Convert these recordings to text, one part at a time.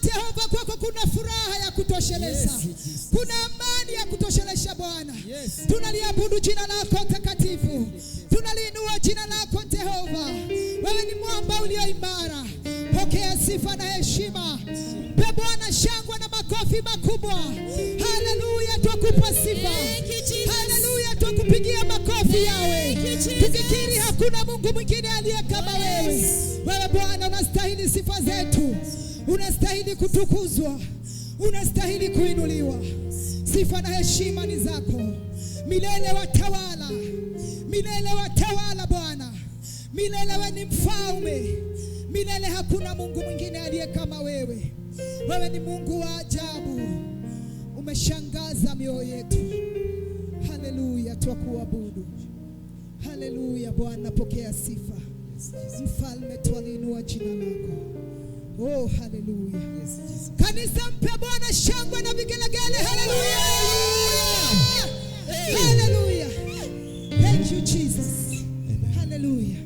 Jehova, kwako kuna furaha ya kutosheleza, Yes, Jesus. kuna amani ya kutoshelesha Bwana. Yes. Tunaliabudu jina lako takatifu, tunaliinua jina lako Jehova. Wewe ni mwamba ulio imara. Pokea sifa na heshima. Mpe Bwana shangwe na makofi makubwa. Haleluya, twakupa sifa. Thank you, Jesus. Haleluya, twakupigia makofi yawe, Thank you, Jesus. tukikiri hakuna Mungu mwingine aliye kama wewe. Wewe Bwana unastahili sifa zetu, unastahili kutukuzwa, unastahili kuinuliwa. Sifa na heshima ni zako milele, watawala milele, watawala Bwana milele. Wewe ni mfalme milele, hakuna Mungu mwingine aliye kama wewe. Wewe ni Mungu wa ajabu, umeshangaza mioyo yetu. Haleluya, twakuabudu. Haleluya Bwana, pokea sifa. Mfalme, twaliinua jina lako. Oh, haleluya. Yes, Jesus. Kanisa, mpe Bwana shangwe na vigelegele. Haleluya, haleluya. Thank you, Jesus. Haleluya.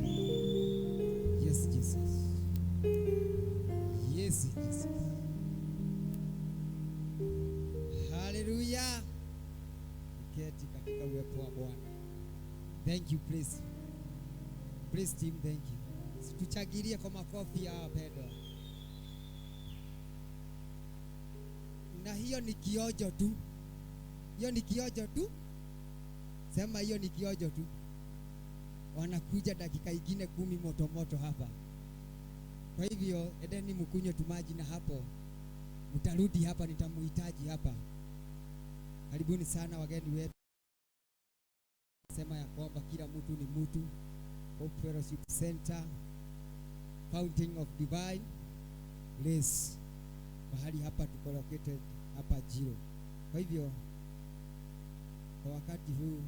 Yes, Jesus. Yes, Jesus. Hallelujah. Uketi katika uwepo wa Bwana. Thank you, please. Please team, thank you. Situchagilie kwa makofi ya wapendwa. Na hiyo ni kiojo tu. Hiyo ni kiojo tu. Sema hiyo ni kiojo tu. Wanakuja dakika ingine 10 moto moto hapa. Kwa hivyo edeni mkunywe tu maji na hapo mtarudi hapa, nitamuhitaji hapa. Karibuni sana wageni wetu. Sema ya kwamba kila mtu ni mtu. Hope Fellowship Center, Fountain of Divine Grace. Mahali hapa tuko located hapa Njiro. Kwa hivyo kwa wakati huu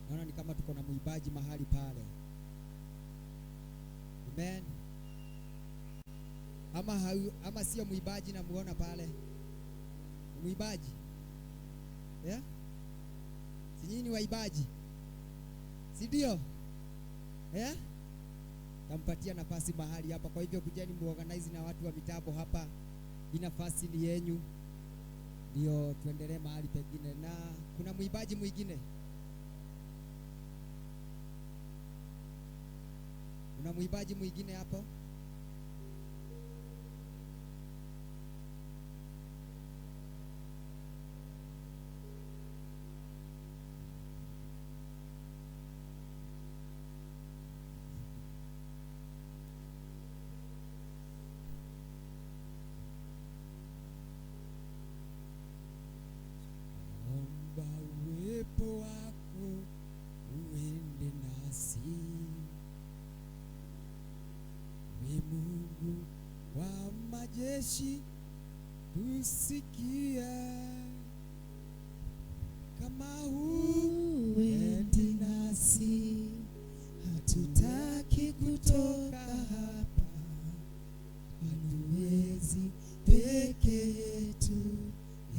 naona ni kama tuko na muibaji mahali pale. Amen. Ama sio muibaji namuona pale. Ni muibaji? Yeah? Si nyinyi ni waibaji? Si ndio? Yeah? Tampatia nafasi mahali hapa. Kwa hivyo kujeni muorganize na watu wa mitambo hapa. Hii nafasi ni yenyu. Ndio tuendelee mahali pengine. Na kuna muibaji mwingine? Kuna muibaji mwingine hapo? Omba uwepo wako uende nasi, we Mungu wa majeshi, tusikie kama huendi nasi, hatutaki kutoka hapa, hatuwezi peke yetu,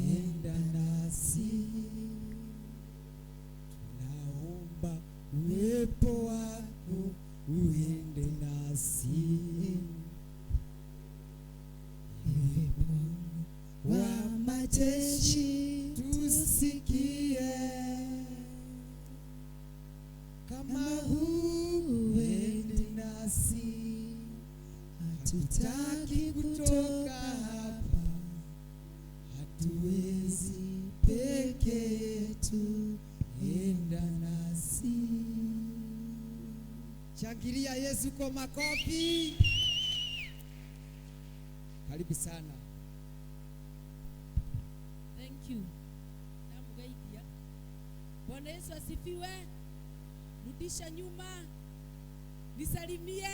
enda nasi. Tunaomba uwepo wako uende nasi, Ewe Bwana wa majeshi, tusikie kama huendi nasi, hatutaki kutoka hapa, hatuwezi peke yetu, enda nasi. Shangilia Yesu kwa makofi. Karibu sana. Thank you. Ndamũgeithia. Bwana Yesu asifiwe. Rudisha nyuma. Nisalimie.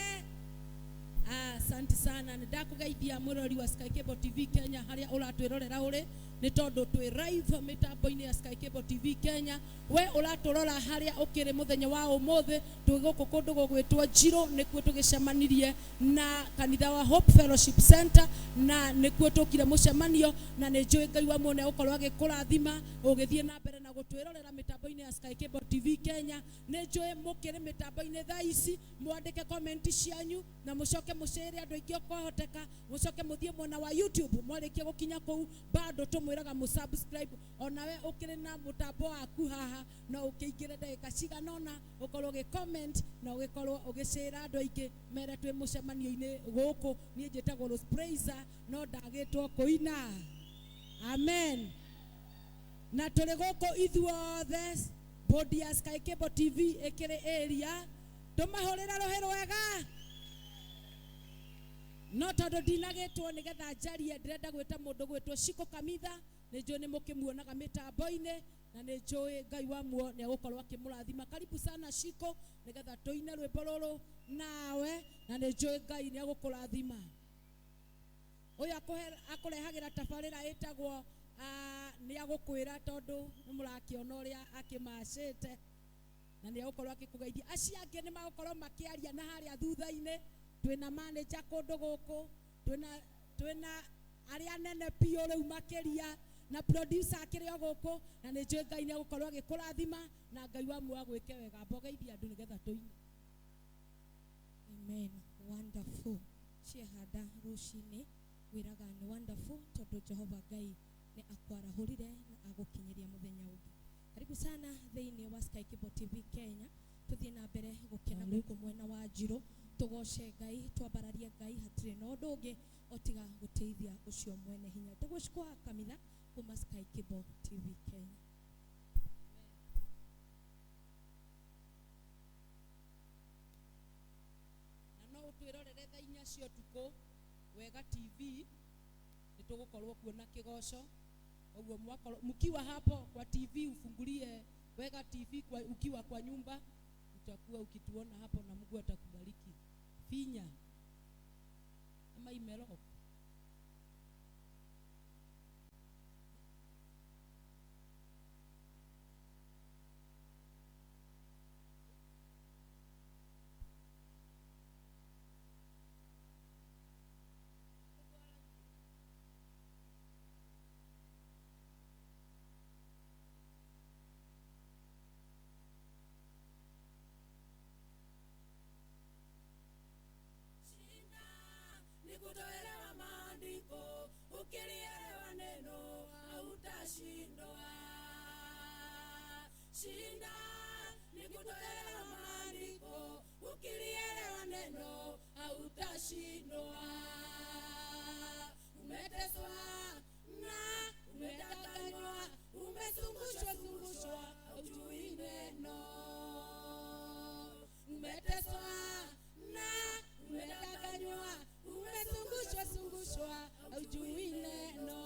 Asante sana. Nĩndakũgeithia mũrori wa Sky Cable TV Kenya harĩa ũratwĩrorera ũrĩ, nĩ tondũ twĩ live mĩtambo-inĩ ya Sky Cable TV Kenya. We ũratũrora harĩa ũkĩrĩ mũthenya wa ũmũthĩ, twĩ gũkũ kũndũ gũgwĩtwo Njirũ, nĩkuo tũgĩcemanirie na kanitha wa Hope Fellowship Center, na nĩkuo tũkire mũcemanio, na nĩ njũĩ Ngai wa muoyo nĩegũkorwo agĩkũrathima ũgĩthiĩ na mbere na gũtwĩrorera mĩtambo-inĩ ya Sky Cable TV Kenya. Nĩ njũĩ mũkĩrĩ mĩtambo-inĩ thaa ici, mwandĩke comment cianyu na mũcoke mũcĩre andũ aingĩ kwahoteka, mũcoke mũthiĩ mwena wa YouTube. Mwarĩkia gũkinya kũu bado tũmwĩraga mũsubscribe. Onawe ũkĩrĩ na mũtambo waku haha no ũkĩingĩre ndagĩka cigana ũna ũkorwo ũgĩ comment na ũgĩkorwo ũgĩcĩra andũ aingĩ mere twĩ mũcemanio-inĩ gũkũ. Niĩ njĩtagwo Rose Praiser no ndagĩtwo kũina. Amen. Na tũrĩ gũkũ ithuothe bodi ya Sky Cable TV ĩkĩrĩ area, tũmahũrĩre rũhĩ rwega. No tondũ ndinagĩtwo nĩgetha njarie, ndĩrenda gwĩta mũndũ gwĩtwo Shiko Kamitha. Nĩ njũĩ nĩ mũkĩmuonaga mĩtambo-inĩ na nĩ njũĩ Ngai wa muo nĩ egũkorwo akĩmũrathima. Karibu sana Shiko, nĩgetha tũine rwĩmbo rũrũ nawe, na nĩ njũĩ Ngai nĩ egũkũrathima. Ũyũ akũrehagĩra tabarĩra ĩtagwo nĩ agũkwĩra tondũ nĩ mũrakĩona ũrĩa akĩmacĩte na nĩ egũkorwo akĩkũgeithia. Acio angĩ nĩ magũkorwo makĩaria na harĩa thutha-inĩ. Twĩna manager kũndũ gũkũ, twĩna arĩa anene biũ rĩu makĩria, na producer akĩrĩ o gũkũ, na nĩ njũĩ Ngai nĩ egũkorwo agĩkũrathima na Ngai wa muoyo agwĩke wega. Mbogeithia andũ nĩgetha tũine. Amen. Wonderful. Ciehanda rũcinĩ wĩraga nĩ wonderful tondũ Jehova Ngai nĩ akwarahũrire na agũkinyĩria mũthenya ũngĩ. Karibu sana thĩinĩ wa Sky Cable TV Kenya. Tũthiĩ na mbere gũkena gũkũ mwena wa Njirũ, tũgoce Ngai, twambararie Ngai, hatirĩ na ũndũ ũngĩ o tiga gũteithia ũcio mwene hinya. Tũgũcikwa Kamitha kuma Sky Cable TV Kenya. Na no ũtwĩrorere thaa inya cia ũtukũ Wega TV, nĩ tũgũkorwo kuona kĩgoco. Ũguo mwakorwo mkiwa hapo kwa TV, ufungulie Wega TV kwa, ukiwa kwa nyumba utakuwa ukituona hapo na Mungu atakubariki. Finya ama imelock. Kutoelewa maandiko, ukilielewa neno hautashindwa. Shinda ni kutoelewa maandiko, ukilielewa neno hautashindwa. Umeteswa na umedanganywa, umezungushwa zungushwa, haujui neno. Umeteswa na umedanganywa, umezungushwa zungushwa, haujui neno.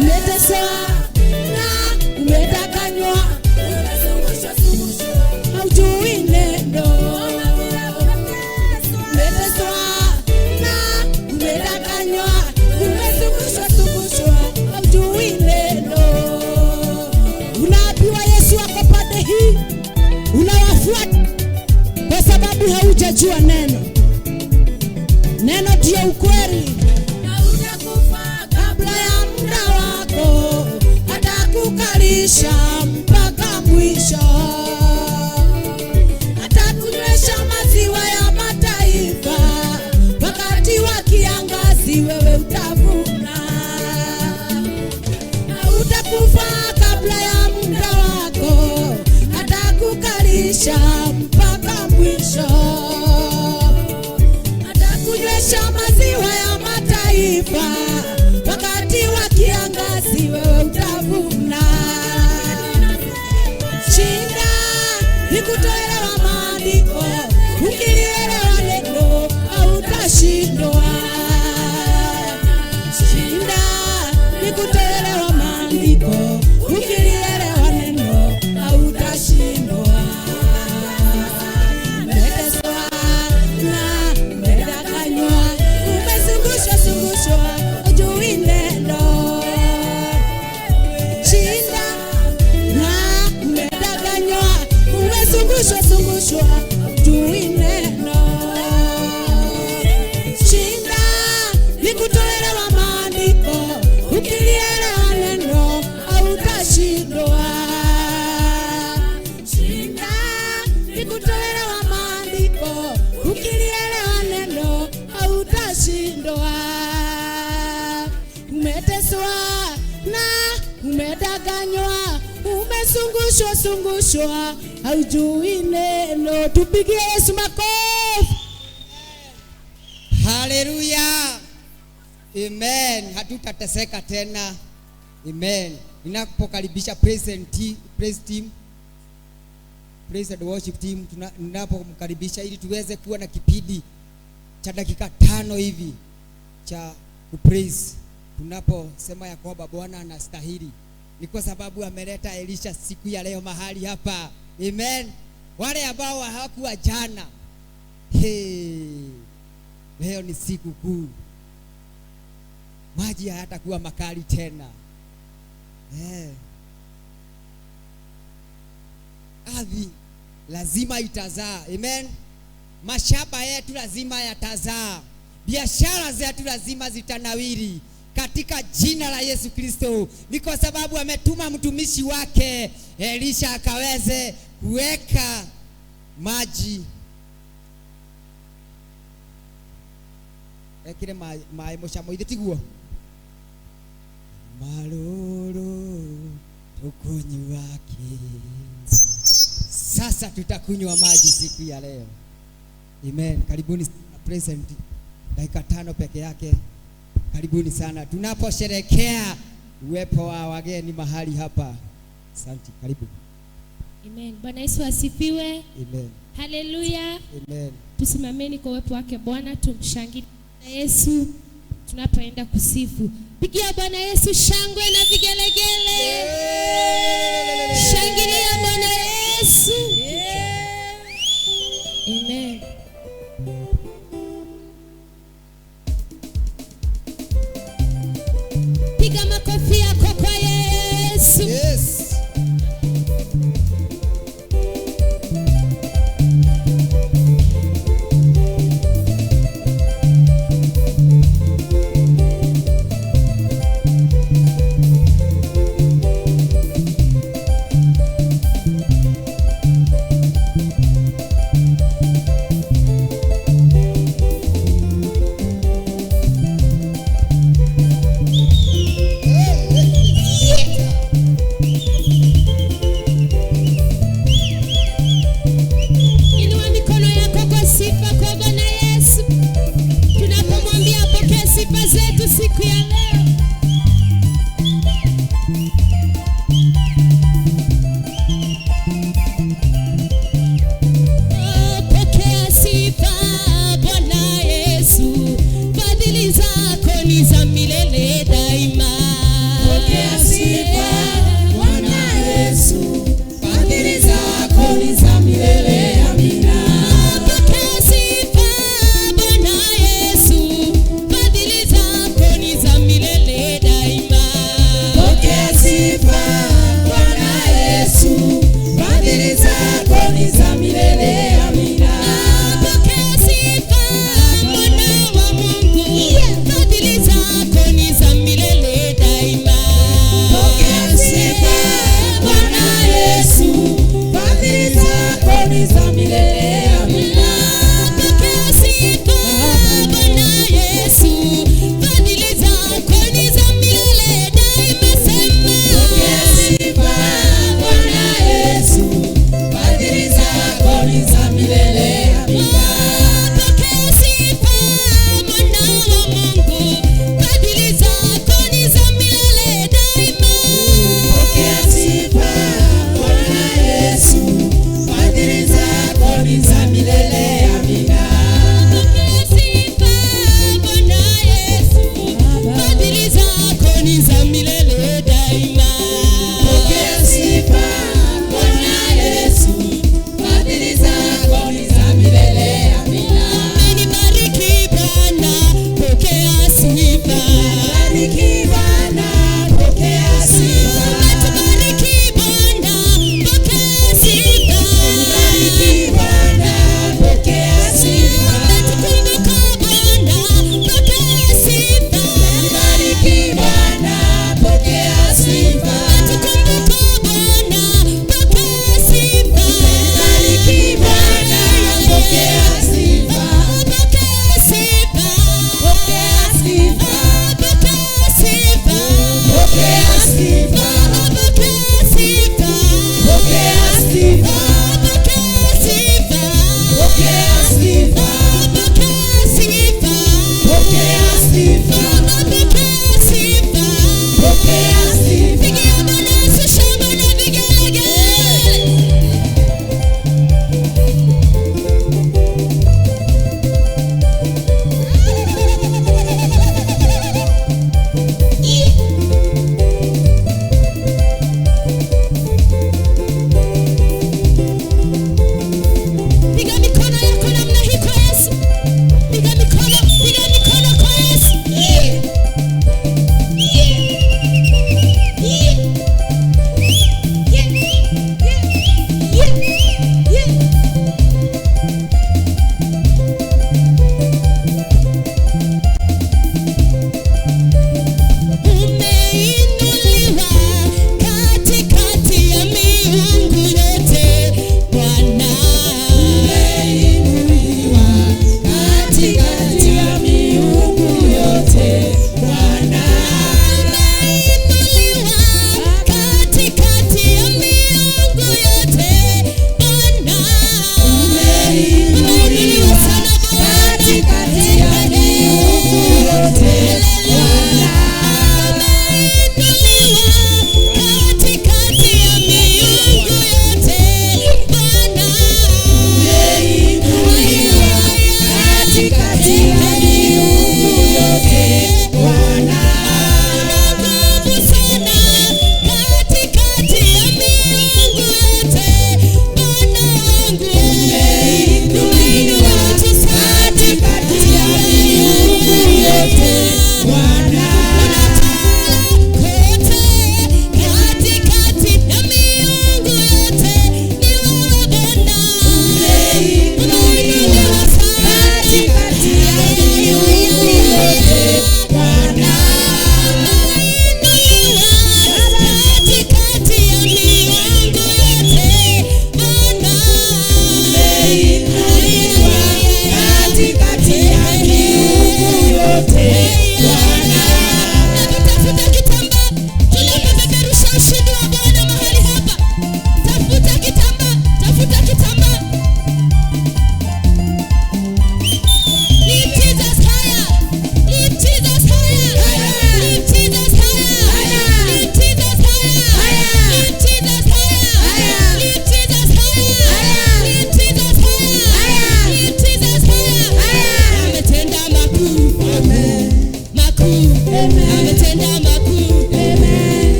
Umeteswa na umedanganywa, haujui neno. Umeteswa na umedanganywa, umezungushwa zungushwa, haujui neno. Unaambiwa Yesu ako pande hii, unawafuata kwa sababu haujajua neno. Neno ndio ukweli. Kabla ya muda wako atakukalisha mpaka mwisho, atakunywesha maziwa ya mataifa, wakati wa kiangazi wewe utavuna. Hautakufa kabla ya muda wako, atakukalisha mpaka mwisho, atakunywesha maziwa ya mataifa, wakati wa kiangazi wewe utavuna. Shinda ni kutoelewa maandiko, ukilielewa neno hautashindwa. Shinda ni kutoelewa maandiko, ukilielewa neno hautashindwa. Umeteswa na umedanganywa, umezungushwa zungushwa, hujui neno. Shinda na umedanganywa, umezungushwa zungushwa, hujui neno. Shinda ni kutoelewa maandiko, ukilielewa neno hautashindwa. Shinda ni kutoelewa maandiko, ukilielewa neno hautashindwa. Umeteswa na umedanganywa, umezungushwa zungushwa, haujui neno. Tupigie Yesu makofi. Haleluya. Amen. Hatutateseka tena. Amen. Ninapokaribisha praise and praise team, praise and worship team, ninapomkaribisha ili tuweze kuwa na kipindi cha dakika 5 hivi cha kupraise. Tunaposema ya kwamba Bwana anastahili, ni kwa sababu ameleta Elisha siku ya leo mahali hapa. Amen. Wale ambao hawakuwa jana, hey, leo ni siku kuu. Maji hayatakuwa makali tena. Ardhi lazima itazaa. Amen. Mashamba yetu lazima yatazaa. Biashara zetu lazima zitanawiri katika jina la Yesu Kristo. Ni kwa sababu ametuma mtumishi wake Elisha akaweze kuweka maji. Ekire maĩ mũcamo ithe tiguo maruru tukunywa ki. Sasa tutakunywa maji siku ya leo. Amen. Karibuni present dakika 5 peke yake. Karibuni sana tunaposherekea uwepo wa wageni mahali hapa. Asante, karibu. Amen. Bwana Yesu asifiwe. Amen. Haleluya. Amen. Tusimameni kwa uwepo wake Bwana, tumshangilie Yesu tunapoenda kusifu. Pigia Bwana Yesu shangwe na vigelegele. Shangilia Bwana Yesu. Amen. Piga makofi yako kwa Yesu. Yes.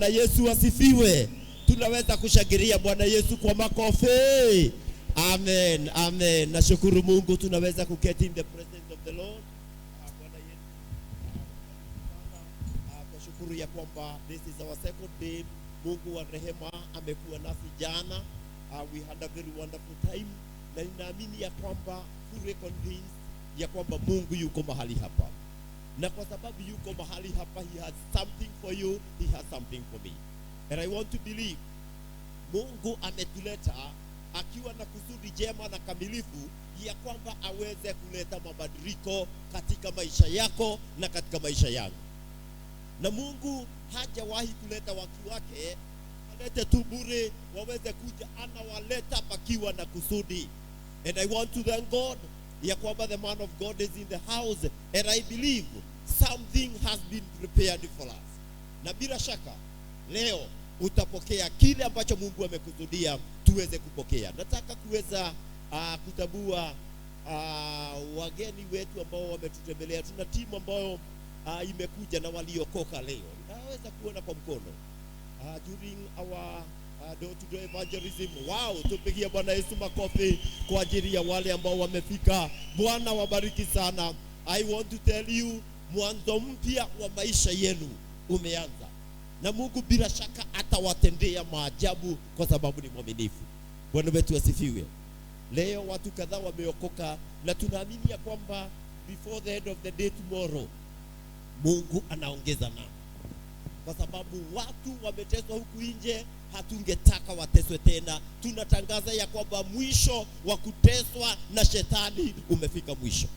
Bwana Yesu asifiwe. Tunaweza kushangilia Bwana Yesu kwa makofi. Amen, amen. Nashukuru Mungu tunaweza kuketi in the presence of the Lord. Bwana Yesu sana. Tunashukuru ya kwamba this is our second day. Mungu wa rehema amekuwa nasi jana. We had a very wonderful time, na ninaamini ya kwamba fully convinced ya kwamba Mungu yuko mahali hapa, na kwa sababu yuko mahali hapa, he has something for you, he has something for me, and I want to believe Mungu ametuleta akiwa na kusudi jema na kamilifu ya kwamba aweze kuleta mabadiliko katika maisha yako na katika maisha yangu. Na Mungu hajawahi kuleta watu wake alete tu bure waweze kuja, anawaleta pakiwa na kusudi. And I want to thank God ya kwamba the man of God is in the house, and I believe something has been prepared for us. Na bila shaka leo utapokea kile ambacho Mungu amekusudia tuweze kupokea. Nataka kuweza kutambua wageni wetu ambao wametutembelea. Tuna timu ambayo imekuja na waliokoka leo. Naweza kuona kwa mkono during our door to door evangelism. Wow, tupigie Bwana Yesu makofi kwa ajili ya wale ambao wamefika. Bwana wabariki sana. I want to tell you, mwanzo mpya wa maisha yenu umeanza, na Mungu bila shaka atawatendea maajabu kwa sababu ni mwaminifu. Bwana wetu asifiwe. Leo watu kadhaa wameokoka, na tunaamini ya kwamba before the end of the day tomorrow Mungu anaongeza namba, kwa sababu watu wameteswa huku nje, hatungetaka wateswe tena. Tunatangaza ya kwamba mwisho wa kuteswa na shetani umefika mwisho.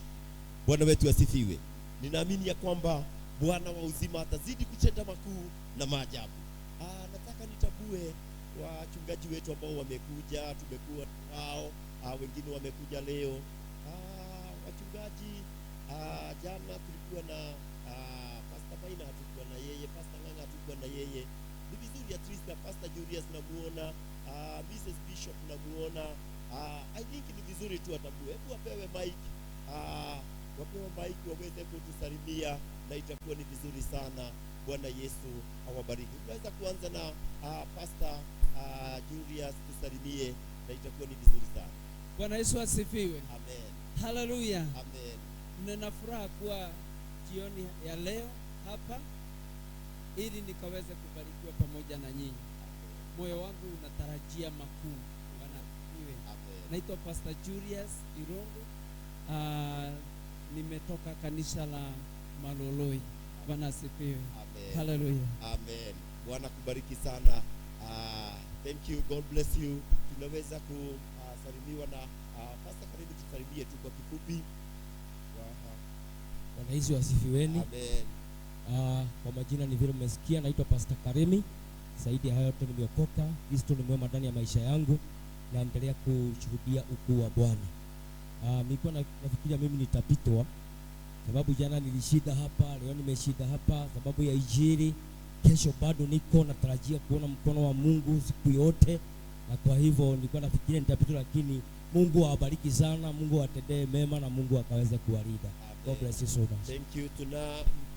Bwana wetu asifiwe. Ninaamini ya kwamba Bwana wa uzima atazidi kutenda makuu na maajabu. Nataka nitambue wachungaji wetu ambao wamekuja, tumekuwa wao, wengine wamekuja leo. Wachungaji, jana tulikuwa na Pastor Maina, hatukuwa na yeye, Pastor Ng'ang'a hatukuwa na yeye. Ni vizuri at least na Pastor Julius namuona, Mrs. Bishop namuona. I think ni vizuri tu atambue. Hebu wapewe mic, wapewe mic waweze kutusalimia na itakuwa ni vizuri sana. Bwana Yesu awabariki. Tunaweza kuanza na Pastor Julius tusalimie na itakuwa ni vizuri sana. Bwana Yesu asifiwe. Amen. Haleluya. Amen. Nina furaha kuwa jioni ya leo hapa ili nikaweze kubarikiwa pamoja na nyinyi. Moyo wangu unatarajia makuu. Bwana asifiwe. Amen. Naitwa Pastor Julius Irongo. Nimetoka kanisa la Maloloi. Bwana asifiwe. Amen. Haleluya. Amen. Bwana kubariki sana. Thank you. God bless you. Tunaweza kusalimiwa na Pastor, karibu tusalimie tu kwa kifupi. Bwana Yesu asifiweni. Amen. Kwa majina ni vile mmesikia, naitwa Pastor Karimi. Zaidi ya hayo yote nimeokoka. Kristo ni mwema ndani ya maisha yangu. Naendelea kushuhudia ukuu wa Bwana. Nilikuwa nafikiria mimi nitapitwa, sababu jana nilishida hapa, leo nimeshida hapa sababu ya Injili. Kesho bado niko natarajia kuona mkono wa Mungu siku yote, na kwa hivyo nilikuwa nafikiria nitapitwa, lakini Mungu awabariki sana, Mungu awatendee mema na Mungu akaweze kuwalinda. God bless you so much. Thank you.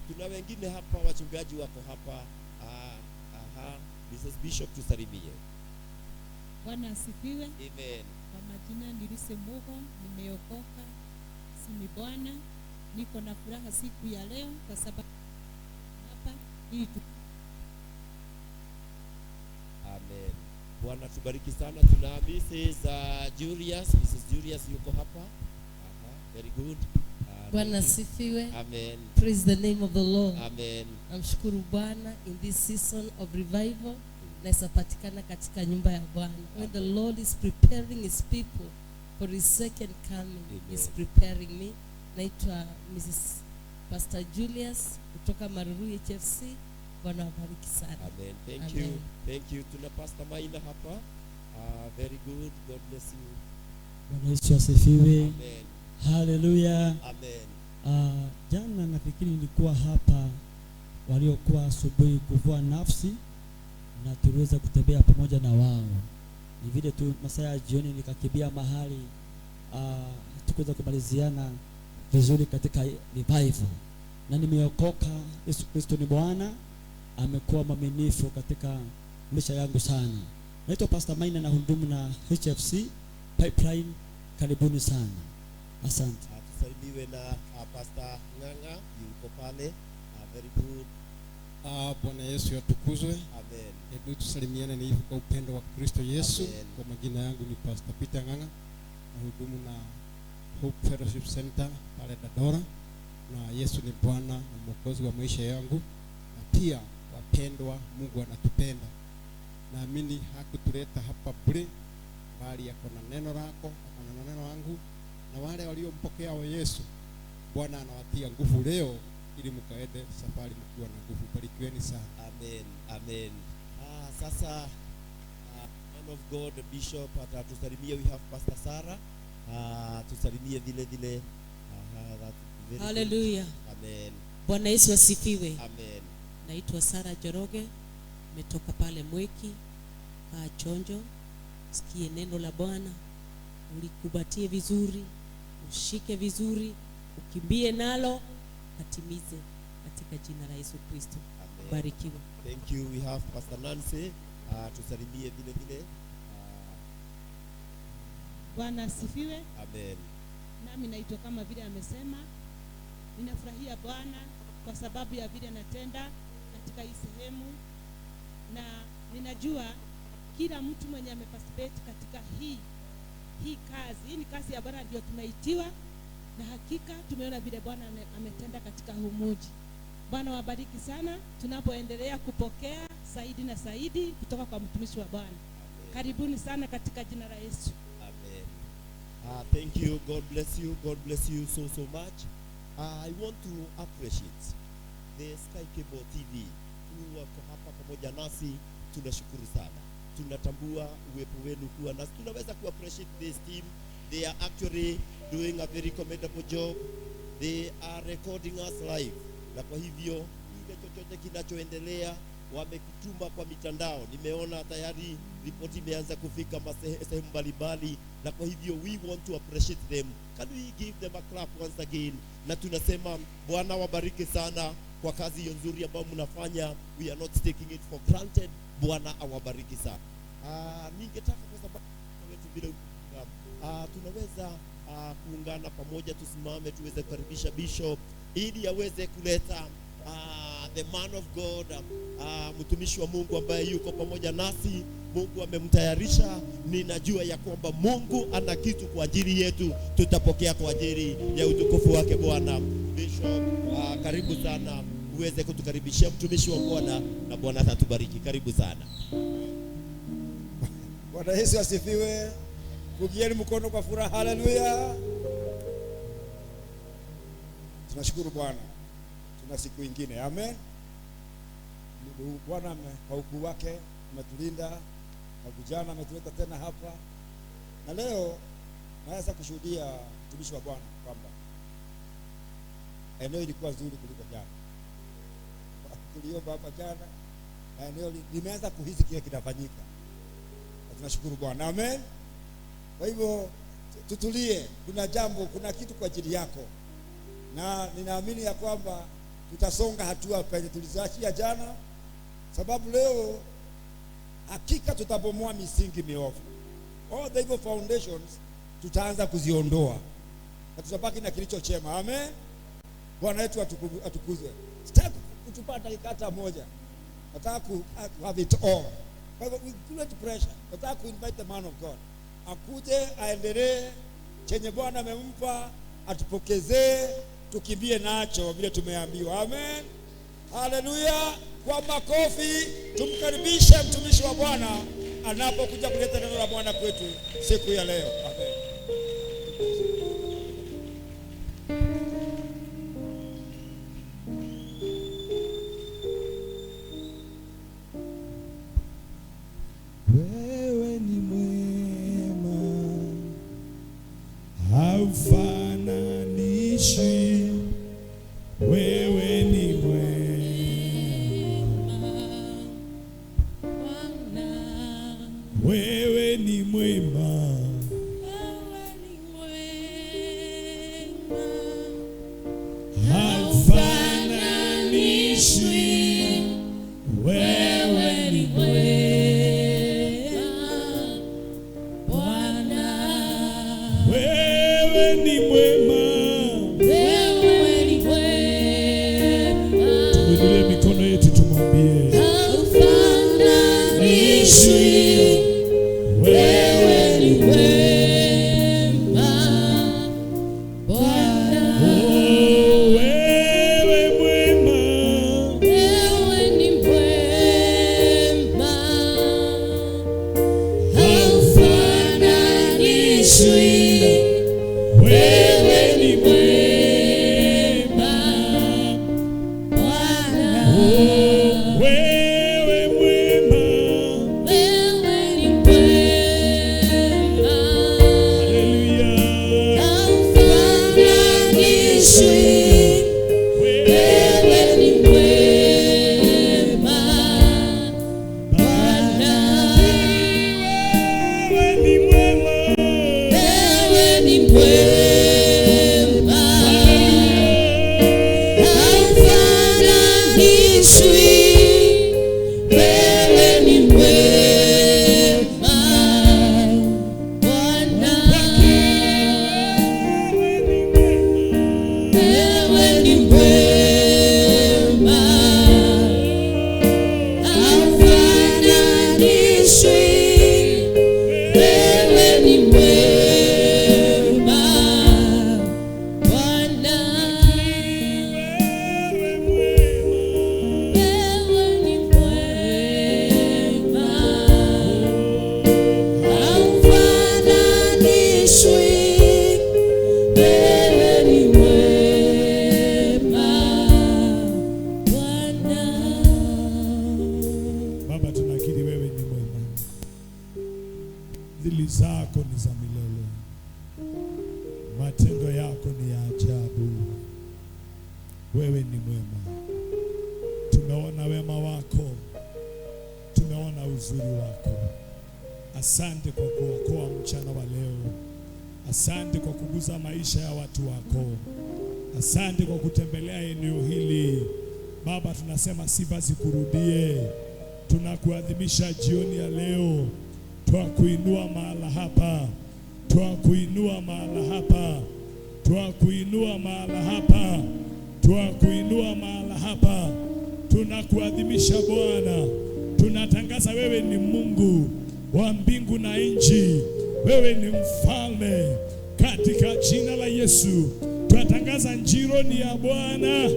Tuna wengine hapa, wachungaji wako hapa. Mrs. Bishop tusalimie. Bwana asifiwe. Amen. Kwa majina ni Lucy Mugo, nimeokoka, si Bwana. Niko na furaha siku ya leo kwa sababu hapa ili Amen. Bwana tubariki sana. Tuna Mrs. Julius, Mrs. Julius yuko hapa. Very good. Bwana asifiwe. Amen. Praise the name of the Lord. Amen. Namshukuru Bwana in this season of revival naweza patikana katika nyumba ya Bwana. When the Lord is preparing his people for his second coming, Amen. He's preparing me. Naitwa Mrs. Pastor Julius kutoka Maruru HFC. Bwana wabariki sana. Amen. Thank Amen. you. Thank you. Tuna Pastor Maina hapa. Very good. God bless you. Bwana Yesu asifiwe. Amen. Haleluya. Amen. Jana nafikiri nilikuwa hapa waliokuwa asubuhi kuvua nafsi na tuliweza kutembea pamoja na wao. Ni vile tu masaa ya jioni nikakimbia mahali tukuweza kumaliziana vizuri katika revival. Na nimeokoka, Yesu Kristo ni Bwana. Amekuwa mwaminifu katika maisha yangu sana. Naitwa Pastor Maina na hudumu na HFC Pipeline. Karibuni sana, asante. Tusalimiwe na Pastor Ng'ang'a yuko pale. Very good. Bwana Yesu atukuzwe. Amen. Hebu tusalimiane ni hivi kwa upendo wa Kristo Yesu. Amen. Kwa majina yangu ni Pastor Peter Ng'ang'a, nahudumu na Hope Fellowship Center pale Dandora, na Yesu ni Bwana na Mwokozi wa maisha yangu. Na pia wapendwa, Mungu anatupenda. Naamini hakutuleta hapa bure, bali ako na neno lako, ako na neno langu, na wale waliompokea wa Yesu, Bwana anawatia nguvu leo ili mkaende safari mkiwa na nguvu. Barikiweni sana. Amen. Amen. Sasa man of God Bishop atatusalimia. We have Pastor Sarah. Tusalimie vile vile. That's very good. Hallelujah. Amen. Bwana Yesu asifiwe. Amen. Naitwa Sara Joroge, nimetoka pale Mweki. Kaa chonjo, sikie neno la Bwana, ulikubatie vizuri, ushike vizuri, ukimbie nalo, katimize katika jina la Yesu Kristo. Amen. Barikiwa. Thank you. We have Pastor Nancy. Tusalimie vile vile. Bwana asifiwe. Amen. Nami naitwa kama vile amesema. Ninafurahia Bwana kwa sababu ya vile anatenda katika hii sehemu, na ninajua kila mtu mwenye ameparticipate katika hii kazi. Hii ni kazi ya Bwana, ndio tumeitiwa, na hakika tumeona vile Bwana ametenda katika huu mji. Bwana wabariki sana tunapoendelea kupokea zaidi na zaidi kutoka kwa mtumishi wa Bwana. Karibuni sana katika jina la Yesu. Amen. Thank you. God bless you. God bless you so, so much. I want to appreciate the Sky Cable TV who wako hapa pamoja nasi. Tunashukuru sana. Tunatambua uwepo wenu kuwa nasi. Tunaweza ku appreciate this team. They are actually doing a very commendable job. They are recording us live. Na kwa hivyo kile chochote kinachoendelea wamekutuma kwa mitandao. Nimeona tayari ripoti imeanza kufika sehemu mbalimbali, na kwa hivyo we want to appreciate them. Can we give them a clap once again? Na tunasema Bwana wabariki sana kwa kazi hiyo nzuri ambayo mnafanya. We are not taking it for granted. Bwana awabariki sana. Ningetaka kwa sababu wetu vile tunaweza kuungana pamoja, tusimame tuweze kukaribisha Bishop ili aweze kuleta the man of God, mtumishi wa Mungu ambaye yuko pamoja nasi. Mungu amemtayarisha. Ninajua ya kwamba Mungu ana kitu kwa ajili yetu, tutapokea kwa ajili ya utukufu wake Bwana. Bishop, karibu sana uweze kutukaribishia mtumishi wa Bwana, na Bwana atatubariki. Karibu sana. Bwana Yesu asifiwe. Pungieni mkono kwa furaha. Haleluya. Tunashukuru Bwana. Tuna siku ingine. Amen. Bwana kwa ukuu wake ametulinda, na vijana ametuleta tena hapa. Na leo naweza kushuhudia mtumishi wa Bwana kwamba eneo ilikuwa nzuri kuliko jana. Tuliomba hapa jana na eneo limeanza kuhisi kile kinafanyika. Na tunashukuru Bwana. Amen. Kwa hivyo tutulie, kuna jambo, kuna kitu kwa ajili yako. Na ninaamini ya kwamba tutasonga hatua penye tulizoachia jana, sababu leo hakika tutabomoa misingi miovu. All the evil foundations tutaanza kuziondoa na tutabaki na kilicho chema. Amen. Bwana wetu atukuzwe. Sitaki kutupa dakika hata moja. Nataka ku have it all. Kwa hivyo with great pressure, nataka ku invite the man of God akuje aendelee chenye Bwana amempa, atupokezee, tukimbie nacho vile tumeambiwa. Amen. Haleluya. Kwa makofi tumkaribishe mtumishi wa Bwana anapokuja kuleta neno la Bwana kwetu siku ya leo. Amen. Wewe ni mwema, haufananishwi. Wewe ni mwema, wewe ni mwema, haufananishwi. Wewe ni mwema. Wewe ni mwema. Tuinulie mikono yetu tumwambie. Haufananishwi. Wewe ni mwema. Bwana. Oh, wewe mwema. Wewe ni mwema. Haufananishwi. Wewe ni mwema. Bwana. Oh, wewe mwema. Wewe ni mwema. Haleluya. Haufananishwi. Wewe ni mwema. Bwana. Wewe ni mwema. Wewe ni mwema. Haufananishwi. Wewe ni mwema. Bwana. Wewe ni mwema. Haufananishwi. Wewe ni mwema. Bwana. Wewe ni mwema. Haufananishwi. Wewe ni mwema. Bwana. Baba, tunakiri wewe ni mwema, fadhili zako ni za milele, matendo yako ni ya ajabu. Wewe ni mwema, tumeona wema wako, tumeona uzuri wako. Asante kwa kuokoa mchana wa leo, asante kwa kuguza maisha ya watu wako, asante kwa kutembelea eneo hili. Baba, tunasema sifa zikurudie. Tunakuadhimisha jioni ya leo, twakuinua mahala hapa, twakuinua mahala hapa, twakuinua mahala hapa, twakuinua mahala hapa. Tunakuadhimisha Bwana, tunatangaza wewe ni Mungu wa mbingu na nchi, wewe ni mfalme. Katika jina la Yesu tunatangaza njironi ya Bwana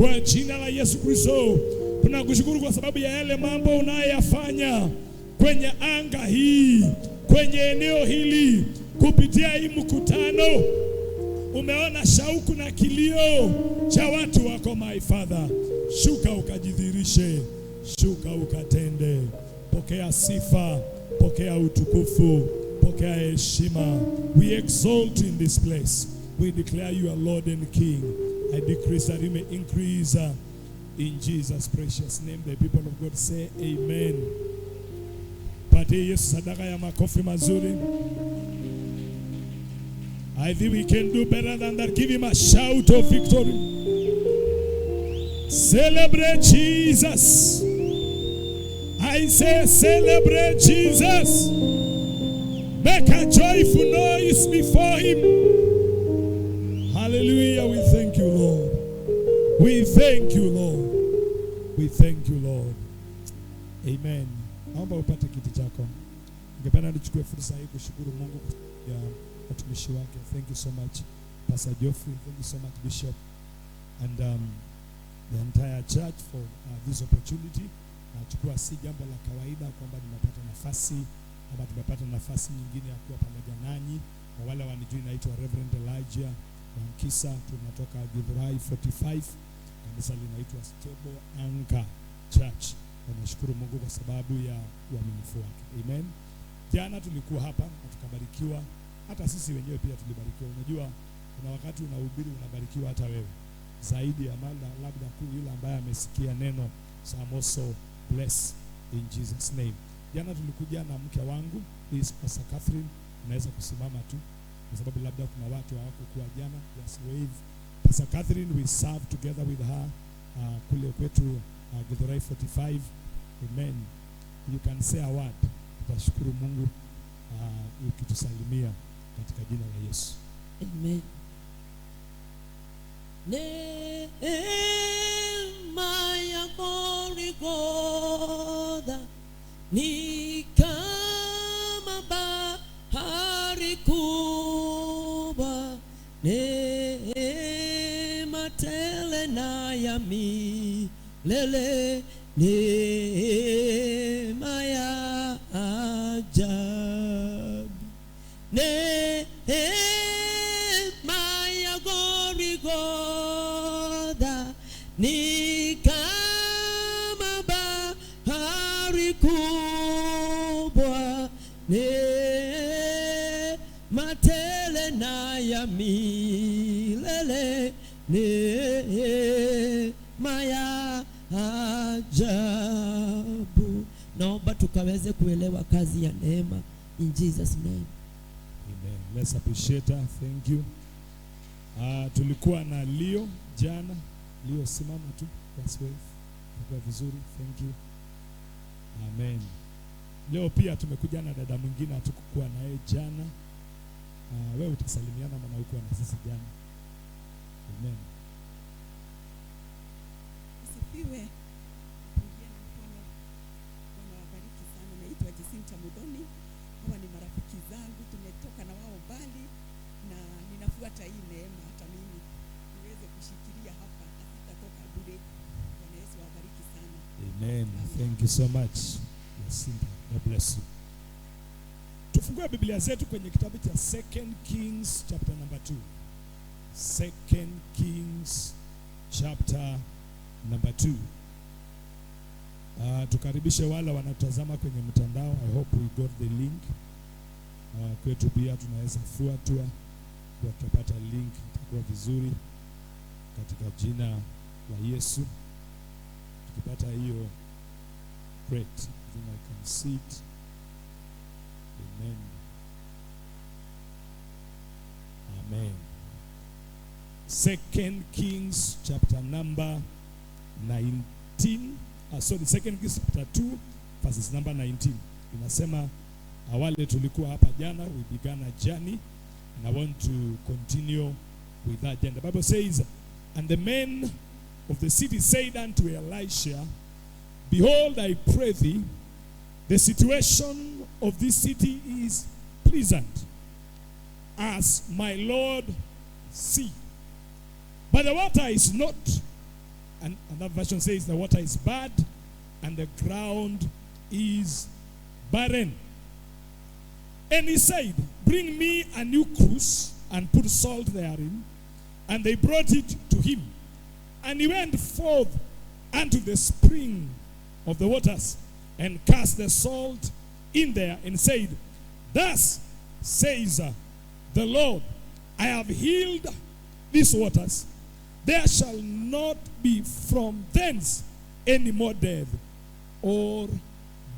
kwa jina la Yesu Kristo. Tunakushukuru kwa sababu ya yale mambo unayoyafanya kwenye anga hii, kwenye eneo hili, kupitia hii mkutano. Umeona shauku na kilio cha watu wako, my Father. Shuka ukajidhihirishe, shuka ukatende. Pokea sifa, pokea utukufu, pokea heshima. We exalt you in this place. We declare you are Lord and King. I decrease that you may increase. In Jesus' precious name, the people of God say amen. Patie Yesu sadaka ya makofi mazuri. I think we can do better than that. Give him a shout of victory. Celebrate Jesus. I say celebrate Jesus. Make a joyful noise before him. Hallelujah. We thank you, Lord. We thank you, Lord. We thank you, Lord. Amen. Naomba upate kiti chako. Ningependa nichukue fursa hii kushukuru Mungu ya watumishi wake. Thank you so much, Pastor Geoffrey. Thank you so much, Bishop, and the entire church for this opportunity. Nachukua si jambo la kawaida kwamba nimepata nafasi ama tumepata nafasi nyingine ya kuwa pamoja nanyi. Kwa wale wanijui, naitwa Reverend Elijah Wankisa, tunatoka Githurai 45, kanisa linaitwa Stable Anchor Church. Na nashukuru Mungu kwa sababu ya uaminifu wake. Amen. Jana tulikuwa hapa na tukabarikiwa, hata sisi wenyewe pia tulibarikiwa. Unajua kuna wakati unahubiri unabarikiwa hata wewe zaidi ya mala, labda yule ambaye amesikia neno. So I'm also blessed in Jesus name. Jana tulikuja na mke wangu, is Pastor Catherine. Unaweza kusimama tu kwa sababu labda kuna watu hawakukuwa jana. Just wave. Pastor Catherine, we serve together with her kule kwetu Githurai 45. Amen. You can say a word. Tutashukuru Mungu ukitusalimia katika jina la Yesu. Amen. Neema ya Golgotha ni kama bahari kubwa, neema tele na ya milele, neema ya ajabu. Neema ya Golgotha ni kama bahari kubwa, neema tele na ya milele, neema ya ajabu. Naomba tukaweze kuelewa kazi ya neema in Jesus name. Amen. Let's appreciate her. Thank you. Tulikuwa na Leo jana. Leo, simama tu. Let's wave. Kwa vizuri. Thank you. Amen. Leo pia tumekuja na dada mwingine hatukukuwa naye jana. Wewe utasalimiana maana hukuwa na sisi jana. Amen. Asifiwe. Pungia na mkono. Bwana wabariki sana. Naitwa Jacinta Mudoni. Hawa ni marafiki zangu, tumetoka na wao mbali, na ninafuata hii neema hata mimi niweze kushikilia hapa, asitatoka bure. Bwana Yesu awabariki sana. Amen. Thank you so much. Jacinta, God bless you. Tufungue Biblia zetu kwenye kitabu cha 2 Kings chapter number 2. 2 Kings chapter number 2. Tukaribishe wale wanatazama kwenye mtandao. I hope we got the link. Kwetu pia tunaweza fuatwa, kwa tutapata link, itakuwa vizuri katika jina la Yesu. Tukipata hiyo, great. Then I can see it. Amen. Amen. 2 Kings chapter number 19. Sorry, 2 Kings chapter 2 verses number 19. Inasema, awali tulikuwa hapa jana, we began a journey and I want to continue with that journey. The Bible says, and the men of the city said unto Elisha, behold, I pray thee, the situation of this city is pleasant, as my Lord see. But the water is not, and another version says the water is bad, and the ground is barren. And he said, bring me a new cruse and put salt therein. And they brought it to him. And he went forth unto the spring of the waters and cast the salt in there and said, thus says the Lord, I have healed these waters. There shall not be from thence any more death or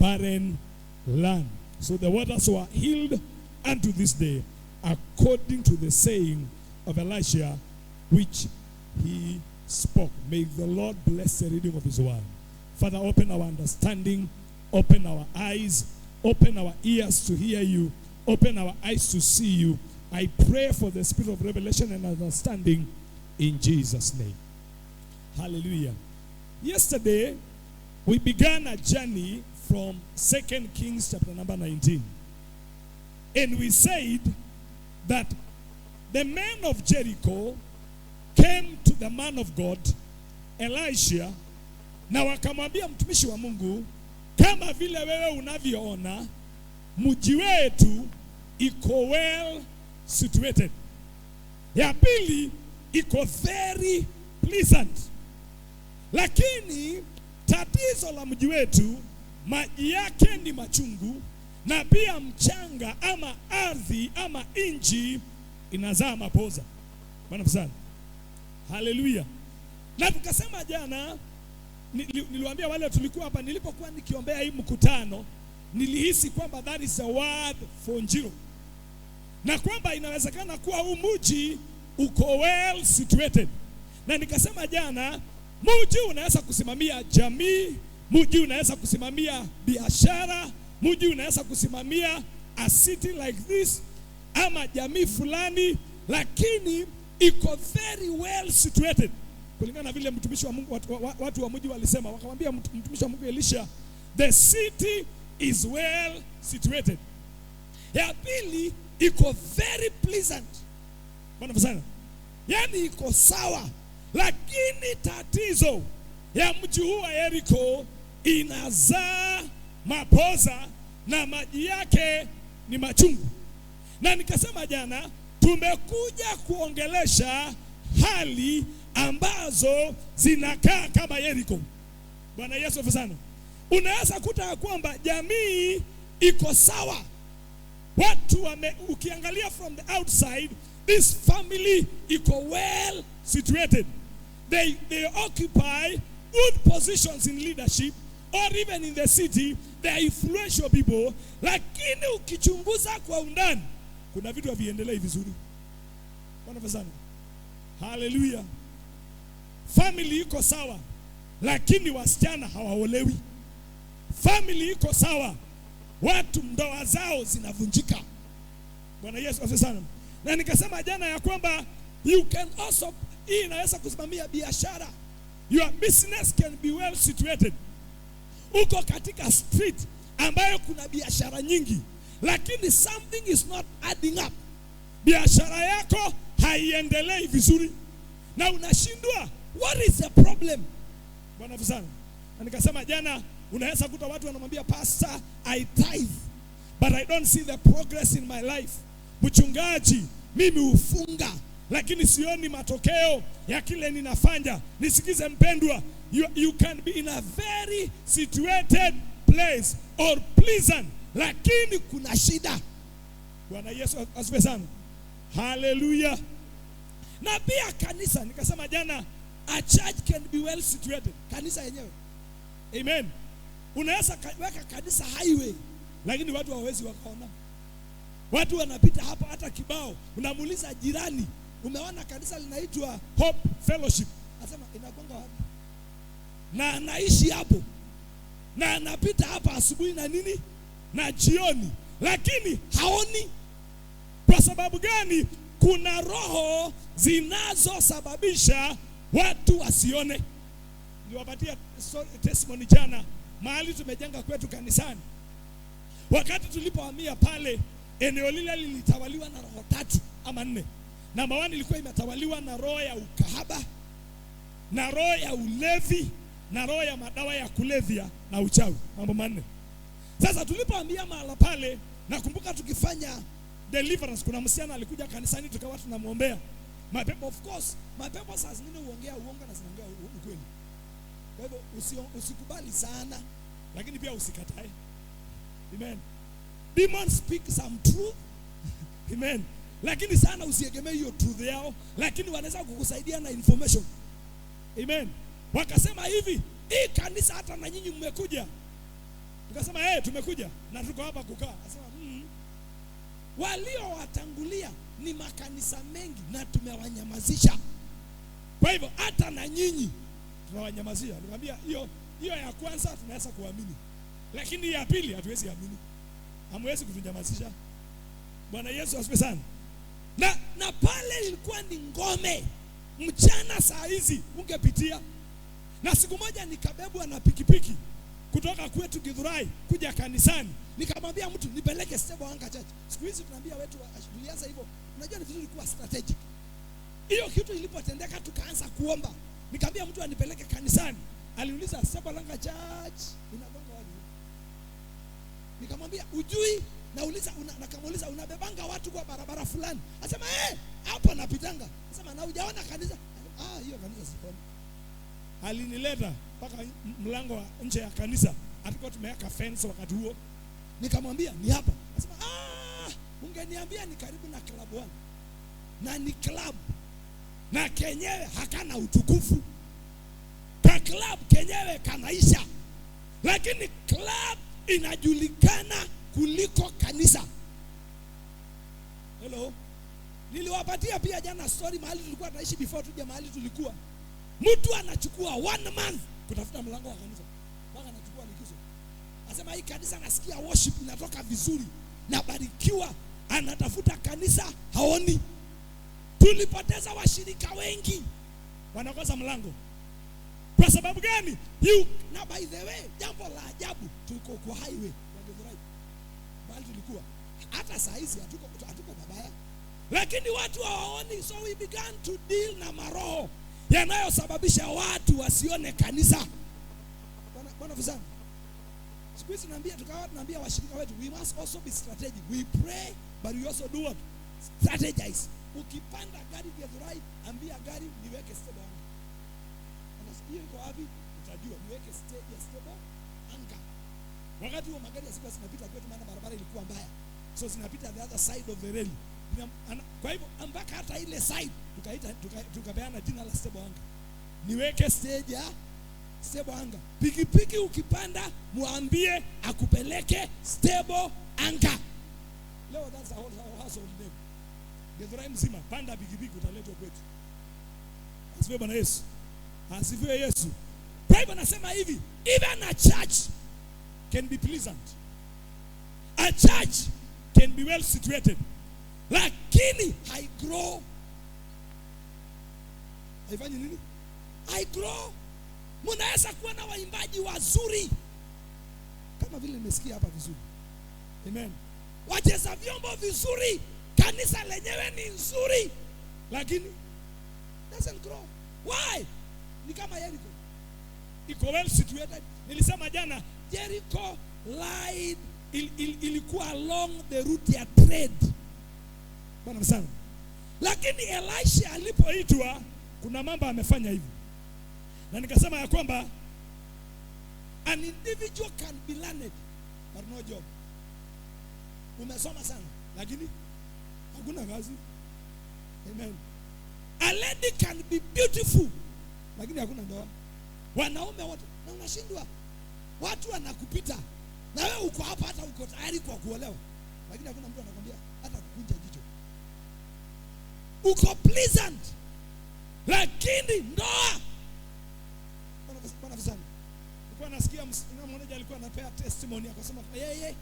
barren land. So the waters were healed unto this day, according to the saying of Elisha, which he spoke. May the Lord bless the reading of his word. Father, open our understanding, open our eyes, open our ears to hear you, open our eyes to see you. I pray for the spirit of revelation and understanding in Jesus' name. Hallelujah. Yesterday, we began a journey from 2 Kings chapter number 19. And we said that the men of Jericho came to the man of God, Elisha, na wakamwambia mtumishi wa Mungu, kama vile wewe unavyoona, mji wetu iko well situated. Ya pili, iko very pleasant. Lakini tatizo la mji wetu, maji yake ni machungu, na pia mchanga ama ardhi ama inji inazaa mapoza. Bwana sana. Haleluya. Na tukasema jana, niliwaambia wale tulikuwa hapa, nilipokuwa nikiombea hii mkutano, nilihisi kwamba that is a word for Njiro. Na kwamba inawezekana kuwa huu mji uko well situated. Na nikasema jana, mji unaweza kusimamia jamii, mji unaweza kusimamia biashara, mji unaweza kusimamia a city like this ama jamii fulani. lakini iko very well situated. Kulingana na vile mtumishi wa Mungu, watu wa mji walisema, wakamwambia mtumishi wa Mungu Elisha, the city is well situated. Ya pili, iko very pleasant. Bwana sana. Yaani iko sawa, lakini tatizo ya mji huu wa Yeriko inazaa mapoza na maji yake ni machungu. Na nikasema jana, tumekuja kuongelesha hali ambazo zinakaa kama Yeriko. Bwana Yesu asifiwe sana. Unaweza kuta kwamba jamii iko sawa, watu ukiangalia from the outside, this family iko well situated. They occupy good positions in leadership or even in the city. They are influential people. Lakini ukichunguza kwa undani, kuna vitu haviendelei vizuri. Bwana asifiwe sana. Hallelujah. Family iko sawa, lakini wasichana hawaolewi. Family iko sawa, watu ndoa zao zinavunjika. Bwana Yesu asifiwe sana. Na nikasema jana ya kwamba you can also, hii inaweza kusimamia biashara. Your business can be well situated. Uko katika street ambayo kuna biashara nyingi, lakini something is not adding up. Biashara yako haiendelei vizuri na unashindwa, what is the problem? Bwana asifiwe sana. Na nikasema jana, unaweza kuta watu wanamwambia pastor, I tithe but I don't see the progress in my life. Mchungaji, mimi hufunga lakini sioni matokeo ya kile ninafanya. Nisikize mpendwa, you can be in a very situated place or pleasant, lakini kuna shida. Bwana Yesu asifiwe sana. Hallelujah. Na pia kanisa, nikasema jana, a church can be well situated. Kanisa yenyewe. Amen. Unaweza weka kanisa highway, lakini watu hawawezi wakaona. Watu wanapita hapo hata kibao. Unamuuliza jirani, umeona kanisa linaitwa Hope Fellowship? Anasema inagonga wapi? Na anaishi hapo. Na anapita hapa asubuhi na nini? Na jioni. Lakini haoni. Kwa sababu gani? Kuna roho zinazosababisha watu wasione. Niliwapatia testimony jana, mahali tumejenga kwetu kanisani. Wakati tulipohamia pale, eneo lile lilitawaliwa na roho 3 ama 4. Namba 1 ilikuwa imetawaliwa na roho ya ukahaba, na roho ya ulevi, na roho ya madawa ya kulevya na uchawi. Mambo 4. Sasa tulipohamia mahala pale, nakumbuka tukifanya deliverance, kuna msichana alikuja kanisani tukawa tunamuombea. Mapepo, of course, mapepo saa zingine huongea uongo na zinaongea ukweli. Kwa hivyo usikubali sana, lakini pia usikatae. Amen. Demons speak some truth. Amen. Lakini sana usiegemee hiyo truth yao, lakini wanaweza kukusaidia na information. Amen. Wakasema hivi, hii kanisa hata na nyinyi mmekuja. Tukasema eh, tumekuja na tuko hapa kukaa. Akasema waliowatangulia ni makanisa mengi na tumewanyamazisha. Kwa hivyo hata na nyinyi tunawanyamazia. Nikamwambia hiyo ya kwanza tunaweza kuamini, lakini ya pili hatuwezi amini. Hamwezi kutunyamazisha. Bwana Yesu asifiwe sana. Na pale ilikuwa ni ngome. Mchana saa hizi ungepitia. Na siku moja nikabebwa na pikipiki kutoka kwetu Githurai kuja kanisani. Nikamwambia mtu nipeleke Stable Anchor Church. Siku hizi tunaambia wetu, tulianza hivyo. Unajua ni vizuri kuwa strategic. Hiyo kitu ilipotendeka tukaanza kuomba. Nikamwambia mtu anipeleke kanisani. Aliuliza Stable Anchor Church inagonga wapi? Nikamwambia ujui? Nauliza nakamuuliza unabebanga watu kwa barabara fulani? Anasema eh, hapo napitanga. Anasema na hujaona kanisa? Ah, hiyo kanisa sioni. Alinileta mpaka mlango wa nje ya kanisa. Hatukuwa tumeweka fence wakati huo. Nikamwambia ni hapa. Anasema ah, ungeniambia ni karibu na club 1. Na ni club. Na kenyewe hakana utukufu. Ka club kenyewe kanaisha. Lakini club inajulikana kuliko kanisa. Hello. Niliwapatia pia jana story mahali tulikuwa tunaishi before tuje mahali tulikuwa. Mtu anachukua 1 month kutafuta mlango wa kanisa. Mpaka anachukua likizo. Anasema hii kanisa nasikia worship inatoka vizuri, nabarikiwa. Anatafuta kanisa haoni. Tulipoteza washirika wengi, wanakosa mlango. Kwa sababu gani? Na by the way, jambo la ajabu, tuko kwa highway ya Githurai, bali tulikuwa hata saa hizi hatuko babaya, lakini watu hawaoni. So we began to deal na maroho yanayosababisha watu wasione kanisa. Bwana vizana, siku hizi tunaambia washirika wetu, we must also be strategic. We pray but we also do what? Strategize. Ukipanda gari Githurai, ambia gari niweke stable anga. Hiyo iko wapi? Utajua niweke stage ya stable anga. Wakati huo magari yasikuwa zinapita kwetu, maana barabara ilikuwa mbaya, so zinapita the other side of the rail. Kwa hivyo mpaka hata ile side tukapeana jina la stable anga. Niweke stage ya stable anga. Pikipiki ukipanda muambie akupeleke stable anga. Leo that's a whole household name. Githurai mzima, panda pikipiki utaletwa kwetu. Asifiwe Bwana Yesu. Asifiwe Yesu. Kwa hivyo nasema hivi, even a church can be pleasant. A church can be well situated. Lakini haigrow. Haifanyi nini? Haigrow. Mnaweza kuwa na waimbaji wazuri, kama vile nimesikia hapa vizuri. Amen. Wacheza vyombo vizuri, kanisa lenyewe ni nzuri, lakini doesn't grow. Why? Ni kama Jericho. Iko well situated. Nilisema jana, Jericho lied ilikuwa along the route ya trade. Bwana sana. Lakini Elisha alipoitwa, kuna mambo amefanya hivi. Na nikasema ya kwamba an individual can be learned but no job. Umesoma sana lakini hakuna kazi. Amen. A lady can be beautiful lakini hakuna ndoa. Wanaume wote, na unashindwa. Watu wanakupita na wewe uko hapa, hata uko tayari kwa kuolewa, lakini hakuna mtu anakuambia hata kukunja jicho. Uko pleasant lakini ndoa. Bwana sana. Nilikuwa nasikia mmoja alikuwa anapea testimony akasema yeye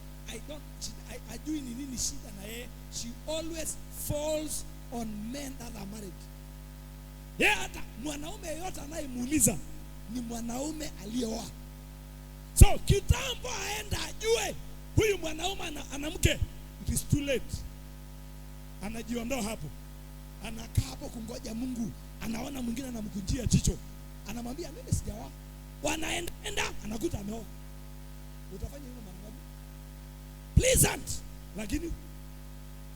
ajui ni nini shida na yeye, she always falls on men that are married. Yeye hata mwanaume yeyote anayemuuliza ni mwanaume aliyeoa. So kitambo aenda ajue huyu mwanaume ana mke, it is too late. Anajiondoa hapo. Anakaa hapo kungoja Mungu. Anaona mwingine anamkunjia jicho. Anamwambia mimi sijaoa. Wanaenda anakuta ameoa. Utafanya hivyo mara ngapi? Pleasant. Lakini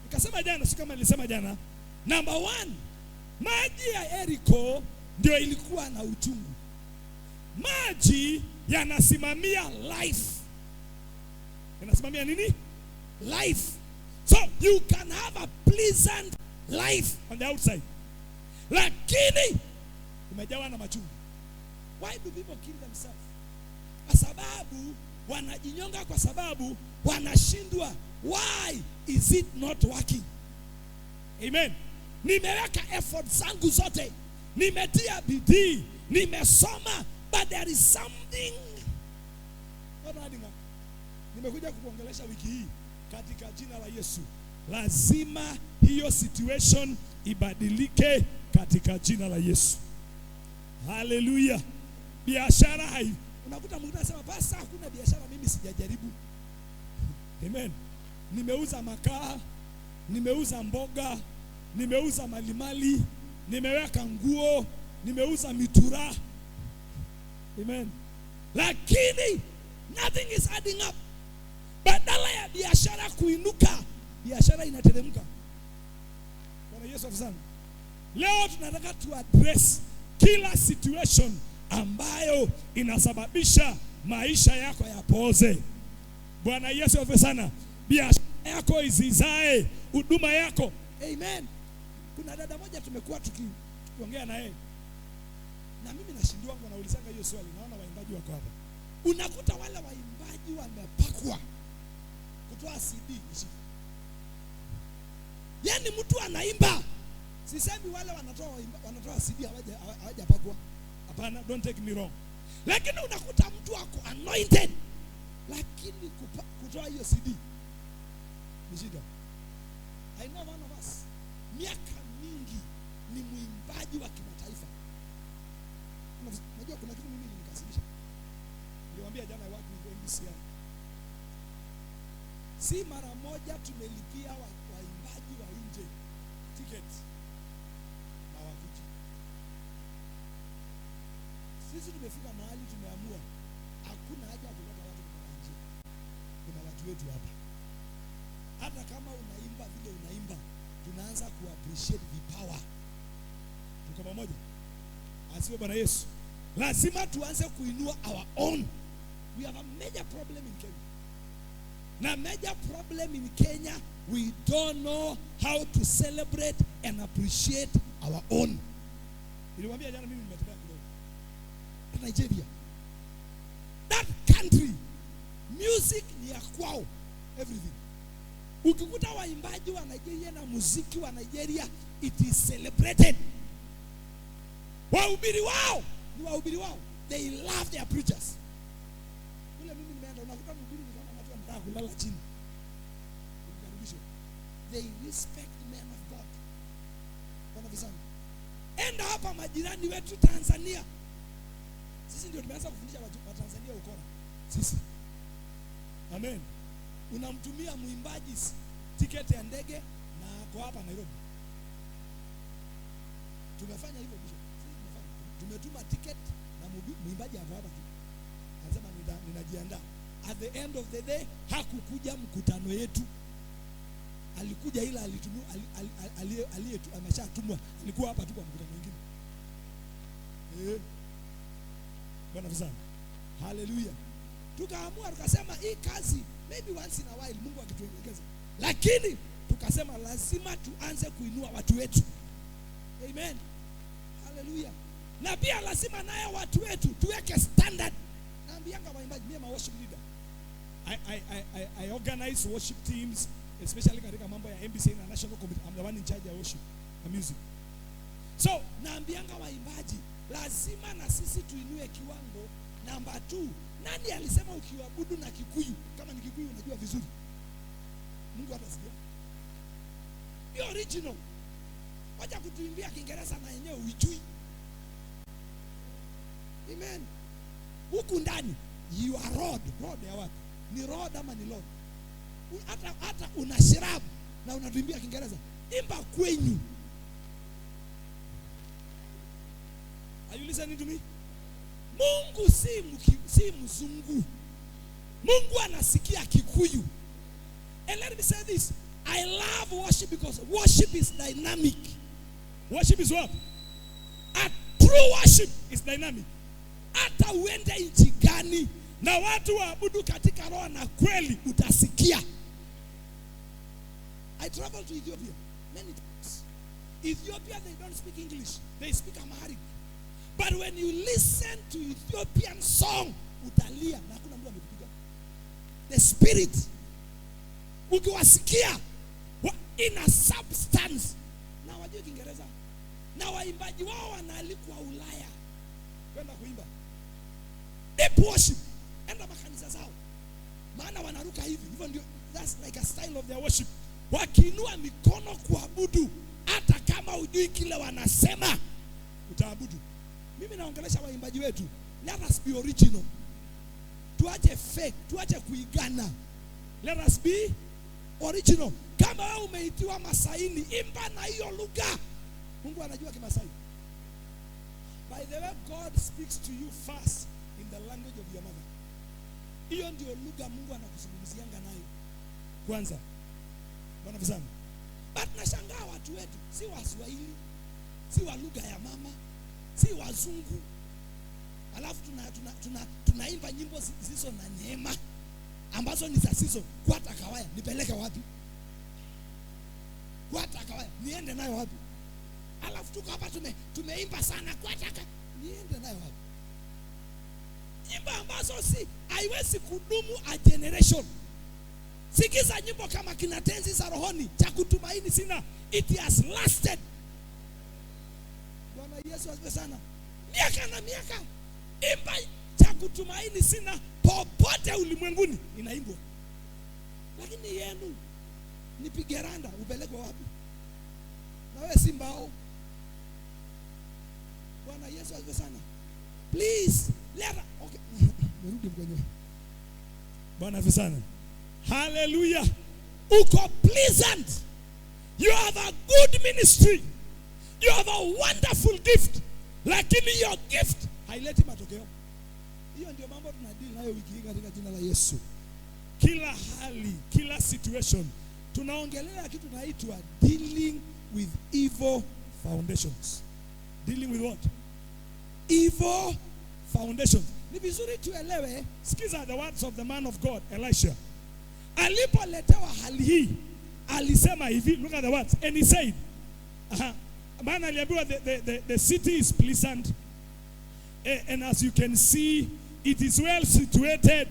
nikasema jana, si kama nilisema jana, number 1, maji ya Jericho ndio ilikuwa na uchungu. Maji yanasimamia life. Yanasimamia nini? Life. So you can have a pleasant life on the outside, lakini umejawa na machungu. Why do people kill themselves? Kwa sababu wanajinyonga, kwa sababu wanashindwa. Why is it not working? Amen. Nimeweka effort zangu zote, nimetia bidii, nimesoma, but there is something not adding up. Nimekuja kukuongelesha wiki hii katika jina la Yesu. Lazima hiyo situation ibadilike katika jina la Yesu. Hallelujah. Biashara hai. Unakuta mtu anasema basi hakuna biashara mimi sijajaribu. Amen. Nimeuza makaa, nimeuza mboga, nimeuza malimali, nimeweka nguo, nimeuza mitura. Amen. Lakini nothing is adding up. Badala ya biashara kuinuka, biashara inateremka. Bwana Yesu asifiwe. Leo tunataka tu address kila situation ambayo inasababisha maisha yako yapoze. Bwana Yesu asifiwe sana. Biashara yako isizae, huduma yako. Amen. Kuna dada moja tumekuwa tukiongea na yeye, na mimi nashindwa wangu naulizanga hiyo swali, naona waimbaji wako hapa. Unakuta wale waimbaji wamepakwa kutoa CD. Yaani mtu anaimba. Sisemi wale wanatoa CD hawajapakwa. Hapana, don't take me wrong. Lakini unakuta mtu ako anointed, lakini kutoa hiyo CD ni shida. I know one of us, miaka mingi Ni mwimbaji wa kimataifa. Unajua kuna kitu mimi ilinikasirisha. Niliwaambia jana I work with MBCI. Si mara moja tumelipia waimbaji wa nje ticket na wakuji. Sisi tumefika mahali tumeamua hakuna haja ya kuleta watu kutoka nje. Kuna watu wetu hapa. Hata kama unaimba vile unaimba, tunaanza ku appreciate vipawa. Tuko pamoja? Asiwe Bwana Yesu. Lazima tuanze kuinua our own. We have a major problem in Kenya. Na major problem in Kenya, we don't know how to celebrate and appreciate our own. Niliwaambia jana mimi nimetembea kidogo. Nigeria. That country, music ni ya kwao, everything. Ukikuta waimbaji wa Nigeria na muziki wa Nigeria, it is celebrated. Wahubiri wao ni wahubiri wao. They love their preachers. Kule mimi nimeenda, unakuta mhubiri ni kama watu wanataka kulala chini. Kumkaribisha. They respect men of God. Bwana visana. Enda hapa majirani wetu Tanzania. Sisi ndio tumeanza kufundisha wa Tanzania ukora. Sisi. Amen. Unamtumia mwimbaji tiketi ya ndege na ako hapa Nairobi. Tumefanya hivyo bishop. Sisi tumefanya. Tumetuma ticket na mwimbaji ako hapa tu. Anasema ninajiandaa. At the end of the day hakukuja mkutano yetu. Alikuja ila alitumwa ameshatumwa. Alikuwa hapa tu kwa mkutano mwingine. Bwana visana. Hallelujah. Tukaamua tukasema hii kazi maybe once in a while Mungu akituelekeza. Lakini tukasema lazima tuanze kuinua watu wetu. Amen. Hallelujah. Na pia lazima naye watu wetu tuweke standard. Naambianga waimbaji, mimi am worship leader. I organize worship teams, especially katika mambo ya MBC na National Committee. I'm the one in charge of worship and music. So, naambianga waimbaji, lazima na sisi tuinue kiwango. Number 2, nani alisema ukiabudu na Kikuyu? Kama ni Kikuyu unajua vizuri. Mungu atasikia. Be original. Wacha kutuimbia Kiingereza na yenyewe uijui. Amen. Huku ndani you are rod. Rod ya wapi? Ni rod ama ni lord? Hata una shirabu na unatuimbia Kiingereza. Imba kwenyu. Are you listening to me? Mungu si mzungu. Mungu anasikia Kikuyu. And let me say this. I love worship because worship is dynamic. Worship is what? A true worship is dynamic. Hata uende nchi gani na watu waabudu katika roho na kweli utasikia. I traveled to Ethiopia many times. Ethiopia, they don't speak English. They speak Amharic. But when you listen to Ethiopian song, utalia na hakuna mtu amekupiga. The spirit ukiwasikia ina substance. Na wajui Kiingereza. Na waimbaji wao wanaalikwa Ulaya kwenda kuimba. Deep worship. Enda makanisa zao. Maana wanaruka hivi. Hivyo ndio, that's like a style of their worship. Wakiinua mikono kuabudu, hata kama hujui kile wanasema, utaabudu. Mimi naongelesha waimbaji wetu. Let us be original. Tuache fake, tuache kuigana. Let us be original. Kama wewe umeitiwa Masaini, imba na hiyo lugha. Mungu anajua Kimasai. By the way, God speaks to you first in the language of your mother. Hiyo ndio lugha Mungu anakuzungumzianga nayo kwanza. Bwana visana. But nashangaa watu wetu si Waswahili, si wa lugha ya mama, si wazungu. Alafu tunaimba nyimbo zisizo na neema ambazo ni za sizo. Kwata kawaya nipeleke wapi? Kwata kawaya niende nayo wapi? Alafu tuko hapa tumeimba sana kwata niende nayo wapi? Nyimbo ambazo si haiwezi kudumu a generation. Sikiza nyimbo kama kina Tenzi za Rohoni, cha kutumaini sina, it has lasted. Bwana Yesu asifiwe sana. Miaka na miaka imba cha kutumaini sina, popote ulimwenguni inaimbwa. Lakini yenu nipige randa upelekwe wapi? Na wewe si mbao. Bwana Yesu asifiwe sana. Please let, okay. Nirudi mwenyewe. Bwana asifiwe sana. Hallelujah. Uko pleasant. You have a good ministry. You have a wonderful gift. Lakini your gift haileti matokeo. Hiyo ndio mambo tunadeal nayo wiki hii katika jina la Yesu. Kila hali, kila situation tunaongelea kitu tunaitwa dealing with evil foundations. Dealing with what? Evil foundations. Ni vizuri tuelewe. Sikiza the words of the man of God, Elisha. Alipoletewa hali hii, alisema hivi, look at the words. And he said, maana aliambiwa the city is pleasant. And as you can see, it is well situated.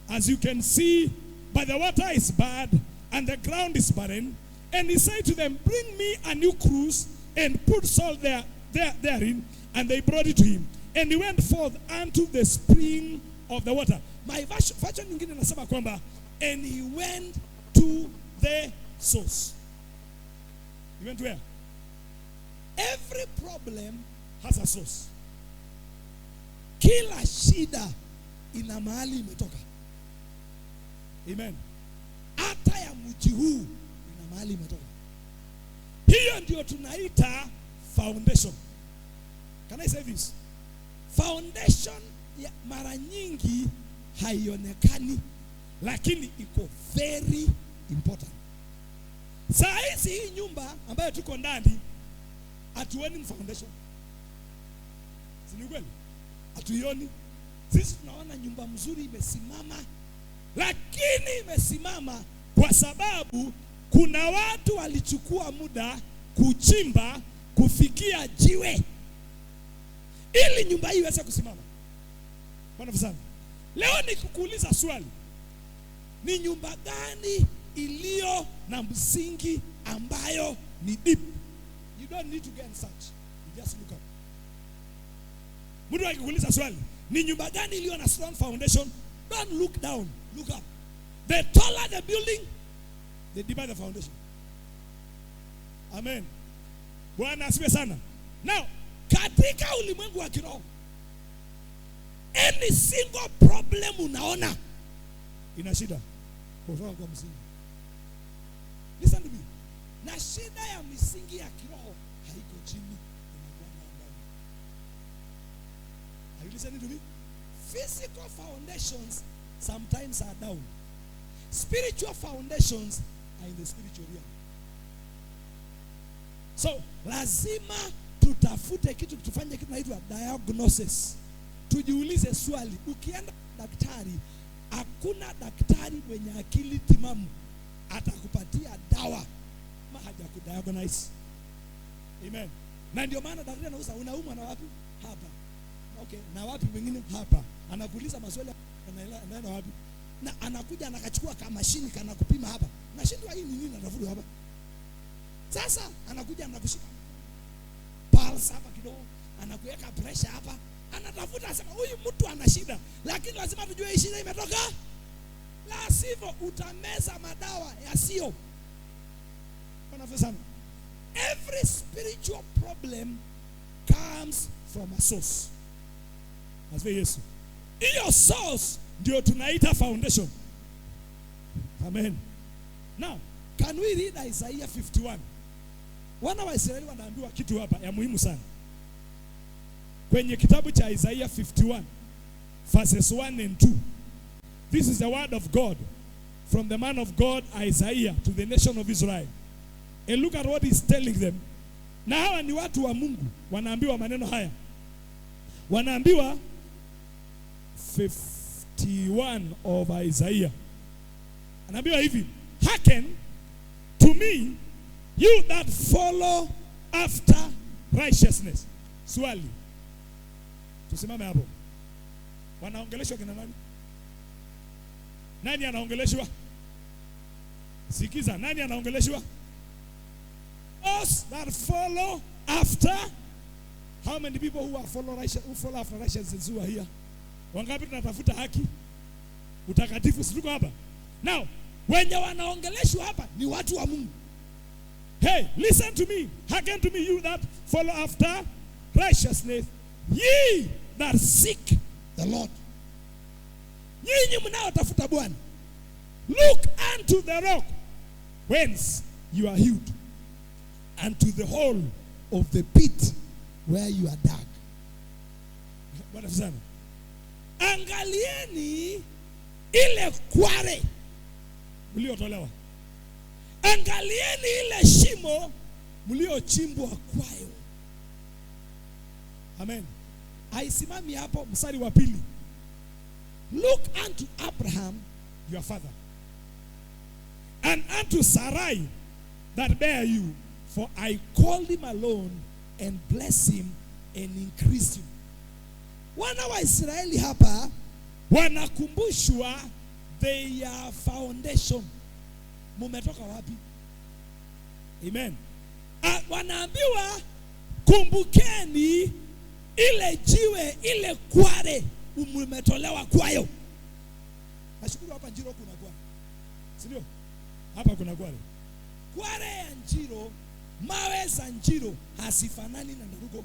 As you can see, but the water is bad and the ground is barren. And he said to them, bring me a new cruse and put salt therein. And they brought it to him. And he went forth unto the spring of the water. My version nyingine inasema kwamba, and he went to the source. He went where? Every problem has a source. Kila shida ina mahali imetoka. Amen. Hata ya mji huu ina mahali imetoka. Hiyo ndio tunaita foundation. Can I say this? Foundation ya mara nyingi haionekani, lakini iko very important. Saa hizi hii nyumba ambayo tuko ndani hatuoni foundation. Si ni kweli? Hatuioni. Sisi tunaona nyumba mzuri imesimama, lakini imesimama kwa sababu kuna watu walichukua muda kuchimba kufikia jiwe ili nyumba hii iweze kusimama. Bwana sana. Leo nikukuuliza swali. Ni nyumba gani iliyo na msingi ambayo ni deep? You don't need to go and search. You just look up. Mtu akikuuliza swali, ni nyumba gani iliyo na strong foundation? Don't look down, look up. The taller the building, the deeper the foundation. Amen. Bwana asifiwe sana. Now, katika ulimwengu wa kiroho, any single problem unaona ina shida kutoka kwa msingi. Listen to me. Na shida ya misingi ya kiroho haiko chini, inakuwa ndani. Are you listening to me? Physical foundations sometimes are down. Spiritual foundations are in the spiritual realm. So, lazima tutafute kitu, tufanye kitu inaitwa diagnosis. Tujiulize swali. Ukienda daktari, hakuna daktari mwenye akili timamu atakupatia dawa kama hajakudiagnose. Amen. Na ndio maana daktari anauliza unaumwa na wapi? Hapa. Okay, na wapi mwingine? Hapa. Anakuuliza maswali, anaenda wapi? Na anakuja anakachukua kama mashini kana kupima hapa. Nashindwa hii ni nini natafuta hapa. Sasa anakuja anakushika pulse hapa kidogo, anakuweka pressure hapa, anatafuta asema huyu mtu ana shida, lakini lazima tujue hii shida imetoka. La sivyo utameza madawa yasiyo. Bwana sana. Every spiritual problem comes from a source. Asifiwe Yesu. Hiyo source ndio tunaita foundation. Amen. Now, can we read Isaiah 51? Wana wa Israeli wanaambiwa kitu hapa ya muhimu sana. Kwenye kitabu cha Isaiah 51 verses 1 and 2. This is the word of God from the man of God Isaiah to the nation of Israel. And look at what he's telling them. Na hawa ni watu wa Mungu, wanaambiwa maneno haya. Wanaambiwa 51 of Isaiah. Anaambiwa hivi, hearken to me you that follow after righteousness. Swali. Tusimame hapo. Wanaongeleshwa kina nani? Nani anaongeleshwa? Sikiza, nani anaongeleshwa? Us that follow after. How many people who are follow righteous, who follow after righteousness who are here? Wangapi tunatafuta haki? Utakatifu, si tuko hapa? Now, wenye wanaongeleshwa hapa ni watu wa Mungu. Hey, listen to me. Hearken to me, you that follow after righteousness, ye that seek the Lord. Nyinyi mnaotafuta Bwana. Look unto the rock whence you are hewed, and to the hole of the pit where you are dug. Bwana sana. Angalieni ile kware mliotolewa. Angalieni ile shimo mliochimbwa kwayo. Amen. Aisimami hapo mstari wa pili. Look unto Abraham your father, and unto Sarai that bare you, for I called him alone and bless him and increase him. Wana wa Israeli hapa wanakumbushwa their foundation. Mumetoka wapi? Amen. Wanaambiwa kumbukeni ile jiwe, ile kware umetolewa kwayo. Nashukuru hapa Njiro kuna kware. Si ndio? Hapa kuna kware. Kware ya Njiro, mawe za Njiro hazifanani na Ndarugo.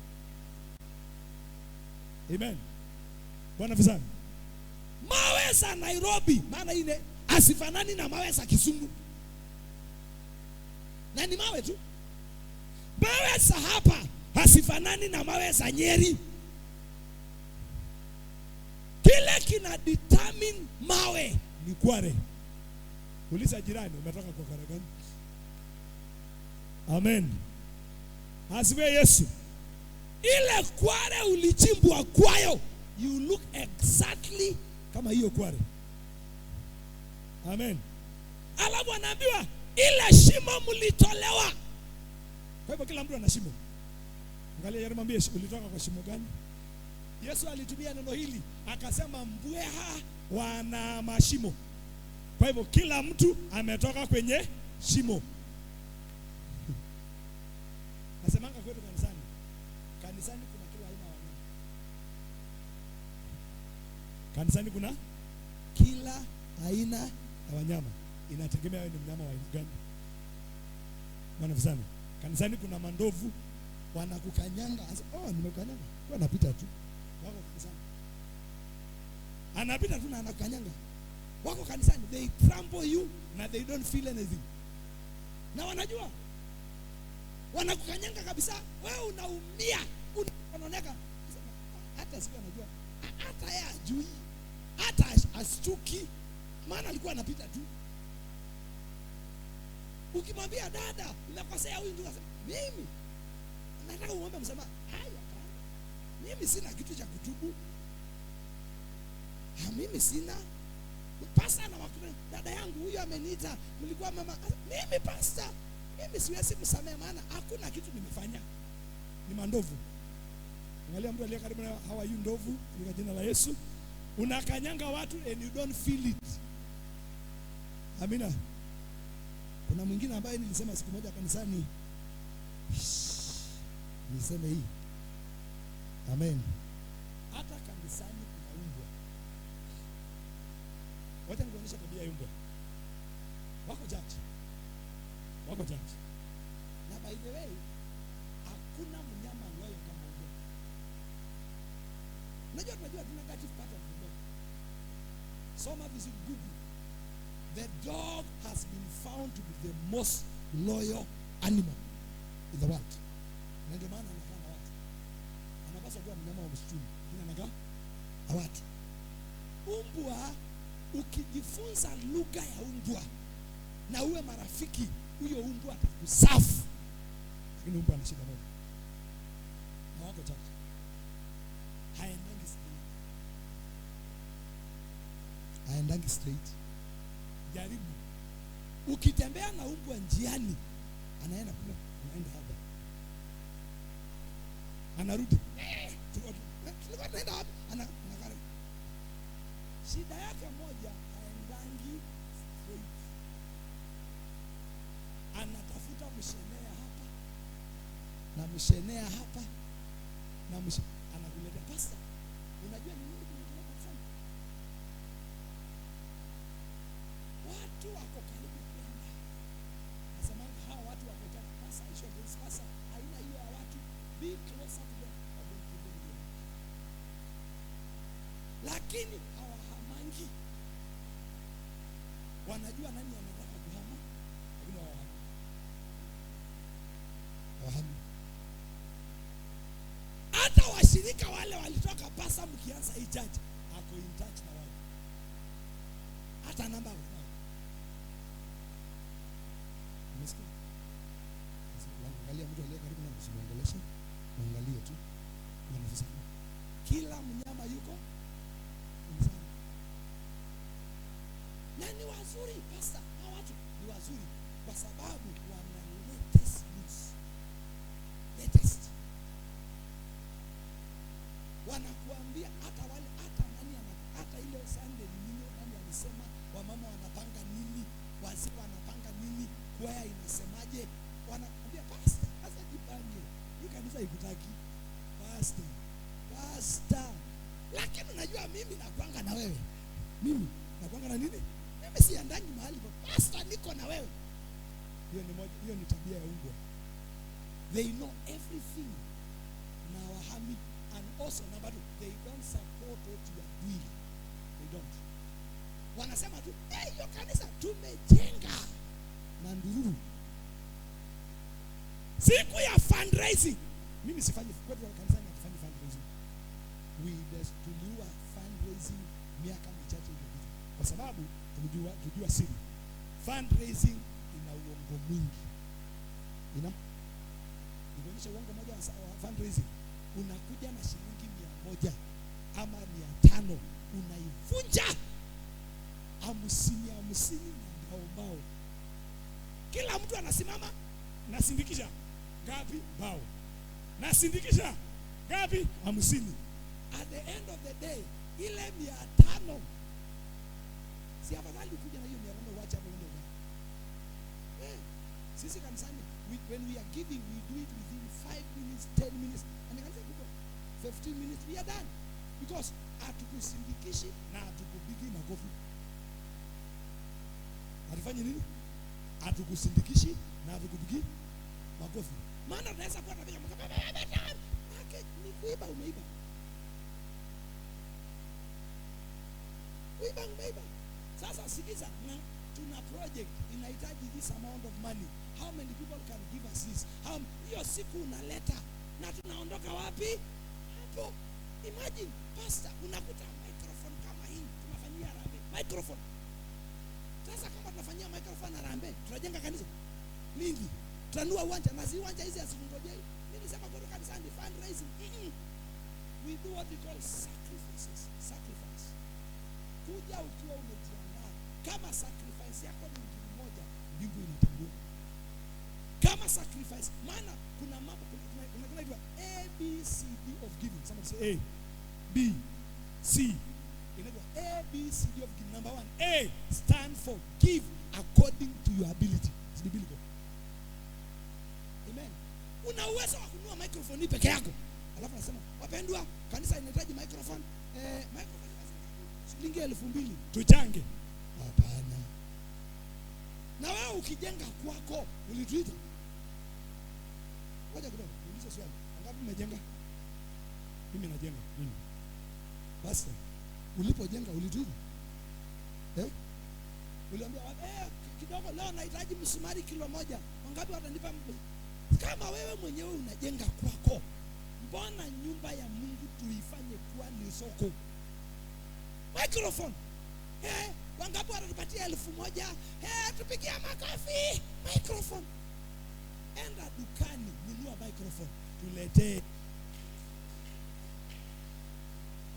Amen. Bwana fisana. Mawe za Nairobi, maana ile hazifanani na mawe za Kisumu. Na ni mawe tu. Mawe za hapa hazifanani na mawe za Nyeri. Kile kina determine mawe ni kware. Uliza jirani umetoka kwa kware gani? Amen. Asifiwe Yesu. Ile kware ulichimbwa kwayo, you look exactly kama hiyo kware. Amen. Alafu anaambiwa ile shimo mlitolewa. Kwa hivyo kila mtu ana shimo. Angalia yeye, mwambie ulitoka kwa shimo gani? Yesu alitumia neno hili akasema mbweha wana mashimo. Kwa hivyo kila mtu ametoka kwenye shimo. Nasemanga kwetu kanisani. Kanisani kuna kila aina ya wanyama. Kanisani kuna kila aina ya wanyama. Inategemea wewe ni mnyama wa aina gani. Bwana sana. Kanisani kuna mandovu wanakukanyanga. Oh, nimekanyanga. Kwa napita tu. Wako kanisani. Anapita tu na anakukanyanga. Wako kanisani, they trample you na they don't feel anything. Na wanajua. Wanakukanyanga kabisa, wewe unaumia, unaoneka. Hata siku anajua, hata yeye ajui, hata astuki, maana alikuwa anapita tu. Ukimwambia dada, umekosea huyu ndio anasema, mimi nataka uombe msamaha. Haya, mimi sina kitu cha kutubu. Mimi sina. Pastor na wakati dada yangu huyu ameniita, mlikuwa mama, mimi pastor, mimi siwezi msamehe maana hakuna kitu nimefanya. Ni mandovu. Angalia mtu aliye karibu na how are you ndovu katika jina la Yesu. Unakanyanga watu and you don't feel it. Amina. Kuna mwingine ambaye nilisema siku moja kanisani, niseme hii. Amen. Hata kanisani kuna umbwa. Wacha nikuonyeshe tabia ya umbwa. Wako judge. Wako judge. Na by the way, hakuna mnyama loyal kama umbwa. Unajua tunajua tuna negative part of the dog. Soma vizuri Google. The dog has been found to be the most loyal animal in the world. Na ndio maana anakaa na watu. Anapaswa kuwa mnyama wa msituni, lakini anakaa na watu. Umbwa, ukijifunza lugha ya umbwa na uwe marafiki, huyo umbwa atakusafu. Lakini umbwa ana shida moja. Na wako chache. Haendangi straight. Haendangi straight. Jaribu. Ukitembea na umbwa njiani, anaenda kule, anaenda hapa. Anarudi. Tulikuwa tunaenda wapi? Ana shida yake moja, haendangi straight. Anatafuta mshenea hapa na mshenea hapa na anakuletea pasta. Unajua ni nini kinaendelea kanisani? Watu wako karibu kwenda. Nasema hawa watu wako tayari pasta, issue of this pasta, aina hiyo ya watu, be closer to them. Lakini hawahamangi. Wanajua nani anataka kuhama, lakini hawahami. Hawahami. Hata washirika wale walitoka pasa mkianza hii church, ako in touch na wao. Hata namba wao. Umesikia? Angalia mtu aliye karibu na usimuongeleshe, muangalie tu. Bwana sana. Kila mnyama yuko kanisani. Na ni wazuri pastor, hawa watu ni wazuri kwa sababu wana latest news. Latest. Wanakuambia hata wale hata nani hata ile Sunday ni nini, nani alisema, wamama wanapanga nini, wazee wanapanga nini, kwaya inasemaje, wanakuambia pastor, sasa jipange. Hii kanisa ikutaki. Pastor. Pastor. Lakini unajua mimi nakuanga na wewe. Mimi nakuanga na nini? Mimi siandangi mahali pa pastor, niko na wewe. Hiyo ni moja, hiyo ni tabia ya umbwa. They know everything. Na wahami, and also number two, they don't support what you are doing. They don't. Wanasema tu, "Eh, hiyo kanisa tumejenga." Na ndururu. Siku ya fundraising, mimi sifanyi kwetu kanisani, hatufanyi fundraising. We just tuliua fundraising miaka michache iliyopita. Kwa sababu tulijua siri. Fundraising ina uongo mwingi. Ina? Nikuonyesha uongo mmoja wa fundraising. Unakuja na shilingi 100 ama 500, unaivunja 50 50 na mbao. Kila mtu anasimama, nasindikisha ngapi? Mbao. Nasindikisha ngapi? 50. At the end of the day, ile 500, si afadhali kuja na hiyo 500 uache hapo uende ugawe. Sisi kanisani, when we are giving, we do it within 5 minutes, 10 minutes, and kanisa kubwa 15 minutes we are done. Because hatukusindikishi na hatukupigi makofi. Hatufanyi nini? Hatukusindikishi na hatukupigi makofi. Maana tunaweza kuwa tunapiga makofi. Ni kuiba, umeiba. Kuiba, umeiba. Sasa sikiza, tuna project inahitaji this amount of money. How many people can give us this? Hiyo siku unaleta na tunaondoka wapi? Hapo. Imagine pastor, unakuta microphone kama hii tunafanyia harambee. Microphone. Sasa kama tunafanyia microphone harambee, tunajenga kanisa mingi. Tutanua uwanja, na si uwanja hizi asingojei. Mimi nisema kwa kanisani fundraising. We do what we call sacrifices. Sacrifice. Kuja ukiwa umejiandaa. Kama sacrifice yako ni ngiri moja, mbingu inatambua. Kama sacrifice, maana kuna mambo kuna kinaitwa A B C D of giving. Somebody say A B C. Inaitwa A B C D of giving. Number 1, A stand for give according to your ability. It's biblical. Amen. Una uwezo wa kununua microphone peke yako. Alafu nasema, wapendwa, kanisa inahitaji microphone. Microphone shilingi 2000. Tuchange. Hapana. Na wewe ukijenga kwako, ulituita. Ngoja kidogo, niulize swali. Ngapi umejenga? Mimi najenga. Mimi. Basi. Ulipojenga ulituita? Uliambia kidogo leo nahitaji msumari kilo 1. Wangapi watanipa? Kama wewe mwenyewe unajenga kwako, mbona nyumba ya Mungu tuifanye kuwa ni soko? Microphone. Wangapi watatupatia 1000? Tupigie makofi. Microphone. Enda dukani, nunua microphone, tuletee.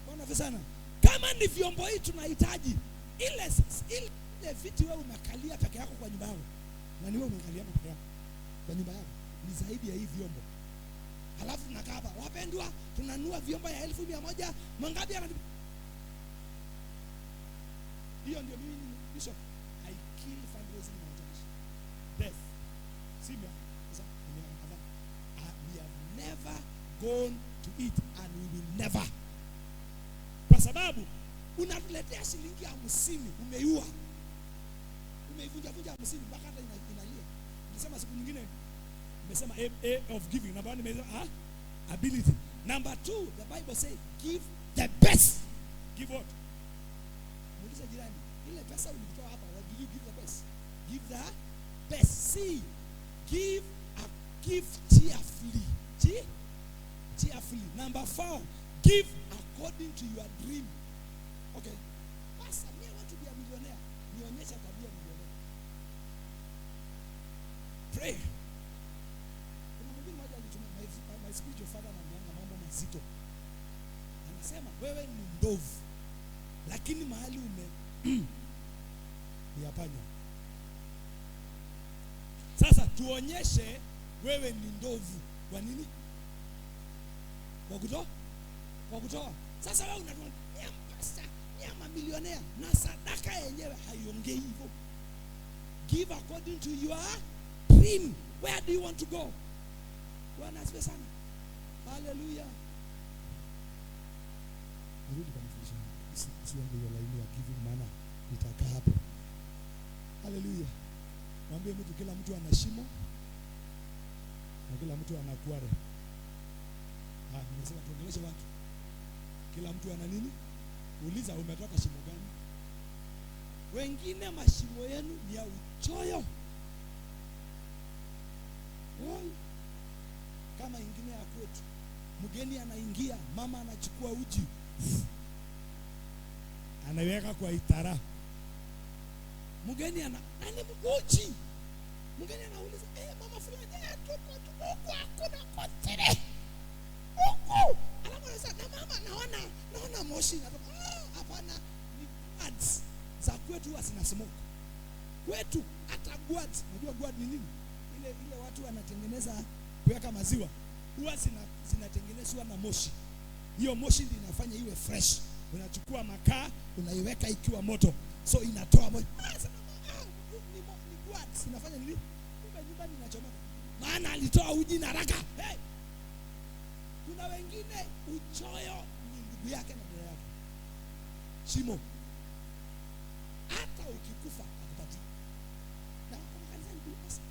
Bwana sana. Kama ni vyombo hii tunahitaji, ile viti wewe unakalia peke yako kwa nyumba yako. Na ni wewe unakalia peke yako kwa nyumba yako, ni zaidi ya hii vyombo. Halafu tunakaa hapa, wapendwa, tunanunua vyombo ya 1,100, mangapi anatu? Hiyo ndio mimi ni bishop. I kill fundraising in our church. Death. Simba. Sasa we have never gone to it and we will never. Kwa sababu unatuletea shilingi 50, umeiua. Umeivunja vunja 50 mpaka hata inalia. Nilisema siku nyingine, nimesema A of giving. Number 1 nimesema ability. Number 2, the Bible says give the best. Give what? Uliza jirani, ile pesa ulitoa hapa, what did you give the best? Give the best. See, give cheerfully. Cheerfully. Number 4, give according to your dream. Okay. Pastor, me I want to be a millionaire. Nionyesha tabia millionaire. Pray. Kuna mwingine mmoja alitumia my spiritual father ananiambia mambo mazito. Anasema wewe ni ndovu, lakini mahali ume ni hapana. Sasa tuonyeshe wewe ni ndovu. Kwa nini? Kwa kutoa? Kwa kutoa. Sasa wewe unatuambia pastor, ni mamilionea na sadaka yenyewe haiongei hivyo. Give according to your dream. Where do you want to go? Bwana asifiwe sana. Hallelujah. Nirudi kwa mfundisho. Usiende hiyo laini ya giving maana nitakaa hapo. Hallelujah. Mwambie mtu kila mtu ana shimo na kila mtu ana kware. Nimesema tuongeleshe watu. Kila mtu ana nini? Uliza umetoka shimo gani? Wengine mashimo yenu ni ya uchoyo. Oi. Kama ingine ya kwetu. Mgeni anaingia, mama anachukua uji. Anaweka kwa itara. Mgeni ana nani uji? Mgeni anauliza, mama fulani, tuko huko hakuna kotere. Huko. Alafu anasema, na mama naona moshi inatoka. Hapana, ni guards za kwetu huwa zina smoke. Kwetu hata guards, unajua guard ni nini? Ile watu wanatengeneza kuweka maziwa. Huwa zinatengenezwa na moshi. Hiyo moshi ndio inafanya iwe fresh. Unachukua makaa, unaiweka ikiwa moto. So inatoa moshi. Ni guards inafanya nini? Kumbe nyumba inachomeka. Maana alitoa uji na haraka. Hey! Kuna wengine uchoyo ni ndugu yake na dada yake. Shimo. Hata ukikufa hakupati. Na wako makanisani pesa.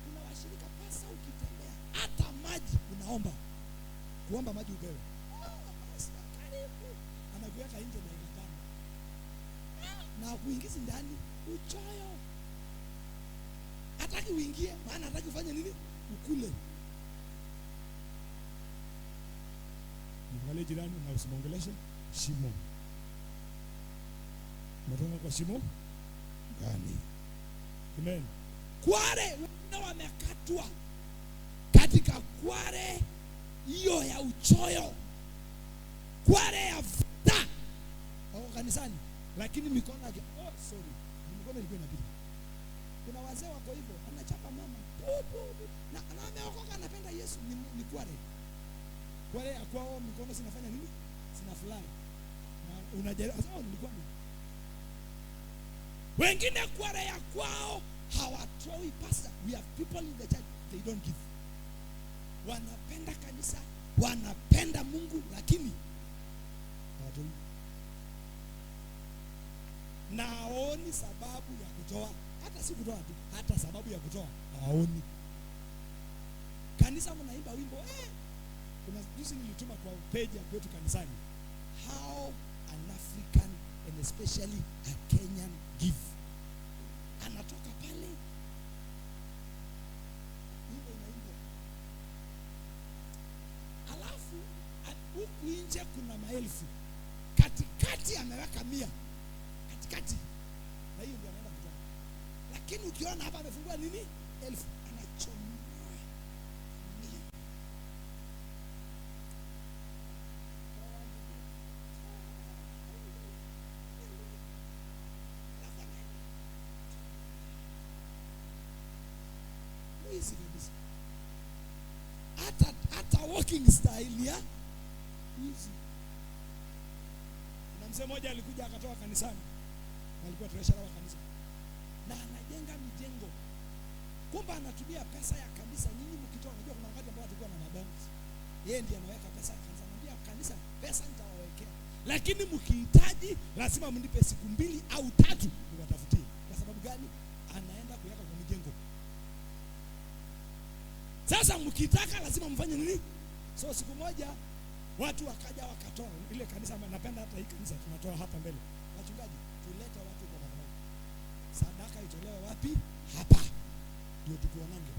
Kuna washirika pesa ukitembea hata maji unaomba. Kuomba maji upewe. Pastor karibu. Anakuweka nje dakika 5. Na kuingiza ndani uchoyo. Hataki uingie maana hataki ufanye nini? Ukule. Mwangalie jirani na usimuongeleshe shimo. Umetoka kwa shimo gani? Amen. Kware wengine wamekatwa katika kware hiyo ya uchoyo. Kware ya vita. Wako kanisani lakini mikono yake, sorry, mikono ilikuwa inapita. Kuna wazee wako hivyo, anachapa mama. Na ameokoka anapenda Yesu ni kware. Kware ya kwao mikono zinafanya nini? Zina fly. Na unajaribu sasa nilikuwa mimi. Wengine kware ya kwao hawatoi pastor. We have people in the church, they don't give. Wanapenda kanisa, wanapenda Mungu lakini hawatoi. Na haoni sababu ya kutoa. Hata si kutoa tu, hata sababu ya kutoa hawaoni. Kanisa mnaimba wimbo Kuna juzi nilituma kwa page ya kwetu kanisani. How an African and especially a Kenyan give. Anatoka pale. Wimbo unaimbwa. Alafu huku nje kuna maelfu. Katikati ameweka 100. Katikati. Na hiyo ndio anaenda kutoa. Lakini ukiona hapa amefungua nini? 1000. Anachomoa 100. Mwizi kabisa. Hata walking style ya mwizi. Na mzee mmoja alikuja akatoka kanisani. Alikuwa treasurer wa kanisa. Na anajenga mijengo. Kumbe anatumia pesa ya kanisa. Nyinyi mkitoa, unajua kuna wakati ambao tulikuwa na mabanks. Yeye ndiye anaweka pesa ya kanisa. Anambia kanisa pesa nitawawekea. Lakini mkihitaji lazima mnipe siku 2 au 3 niwatafutie. Kwa sababu gani? Anaenda kuweka kwa mijengo. Sasa mkitaka lazima mfanye nini? So siku moja watu wakaja wakatoa ile kanisa, napenda hata hii kanisa tunatoa hapa mbele. Wachungaji Tulete watu kwa madhabahu. Sadaka itolewe wapi? Hapa. Ndio tukuonange.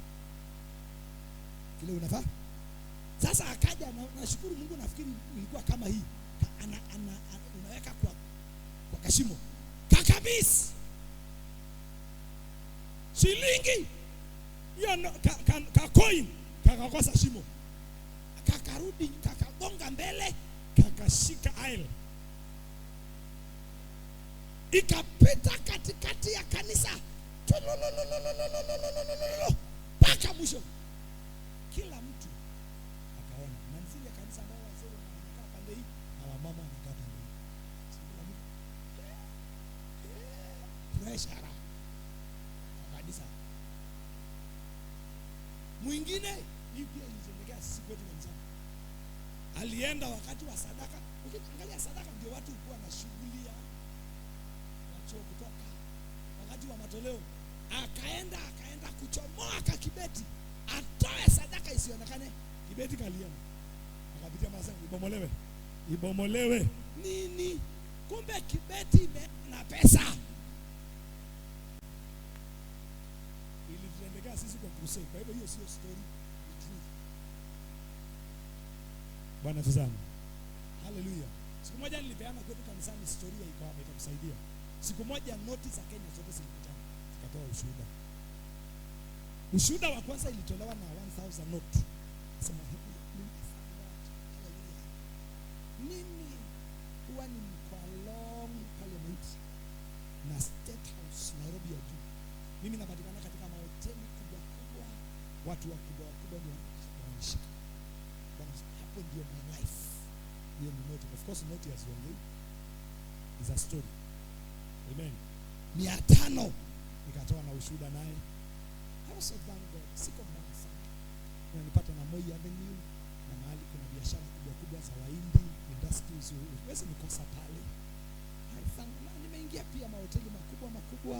Kile unafaa. Sasa akaja na nashukuru Mungu, nafikiri ilikuwa kama hii. Unaweka kwa kashimo. Kakabisi. Shilingi hiyo ka coin kakakosa shimo. Kakarudi kakagonga mbele, kakashika aisle. Ikapita katikati ya kanisa. Paka mwisho. Kila mtu akaona. Na zile kanisa ambao wazee wanakaa pande hii na wamama wanakaa pande hii. Pressure kwa kanisa. Mwingine hii pia ilitendekea sisi kwetu kanisani. Alienda wakati wa sadaka. Ukiangalia sadaka ndio watu hukuwa na shughuli ya wacho kutoka. Wakati wa matoleo akaenda kuchomoa kakibeti atoe sadaka isionekane. Kibeti kalienda. Akapitia masema ibomolewe. Ibomolewe. Nini? Kumbe kibeti na pesa. Ilitendekea sisi kwa crusade. Kwa hivyo hiyo sio story, ni truth. Bwana tuzame. Hallelujah. Siku moja nilipeana kwetu kanisani historia iko hapa itakusaidia. Siku moja noti za Kenya zote zilikutana. Zikatoa ushuhuda. Ushuhuda wa kwanza ilitolewa na 1000 note. Sema mimi huwa ni kwa long parliament na State House Nairobi ya juu. Mimi napatikana katika mahoteli kubwa kubwa, watu wakubwa wakubwa ndio wananishika. Hapo ndio my life. Hiyo ni note. Of course note haziongei. Is a story. Amen. 500 nikatoa na ushuhuda naye. I also thank God. Siko mbaya sana. Unanipata na Moi Avenue na mahali kuna biashara kubwa kubwa za Wahindi, industries, huwezi nikosa pale. I thank na nimeingia pia mahoteli makubwa makubwa.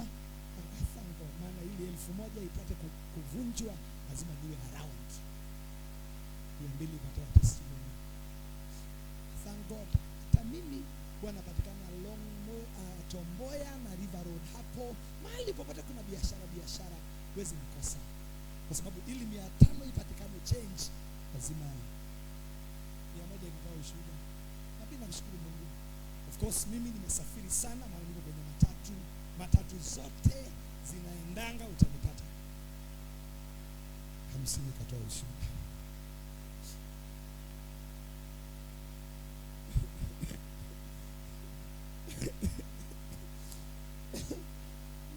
I thank God, maana ili 1000 ipate kuvunjwa lazima niwe around. 200 ikatoa testimony. Thank God. Hata mimi huwa napatikana Long Tomboya na River Road hapo. Mahali popote kuna biashara huwezi nikosa. Kwa sababu ili 500 ipatikane change lazima 100 ikatoa ushuhuda. Na pia namshukuru Mungu. Of course mimi nimesafiri sana, maana niko kwenye matatu. Matatu zote zinaendanga utanipata. 50 ikatoa ushuhuda.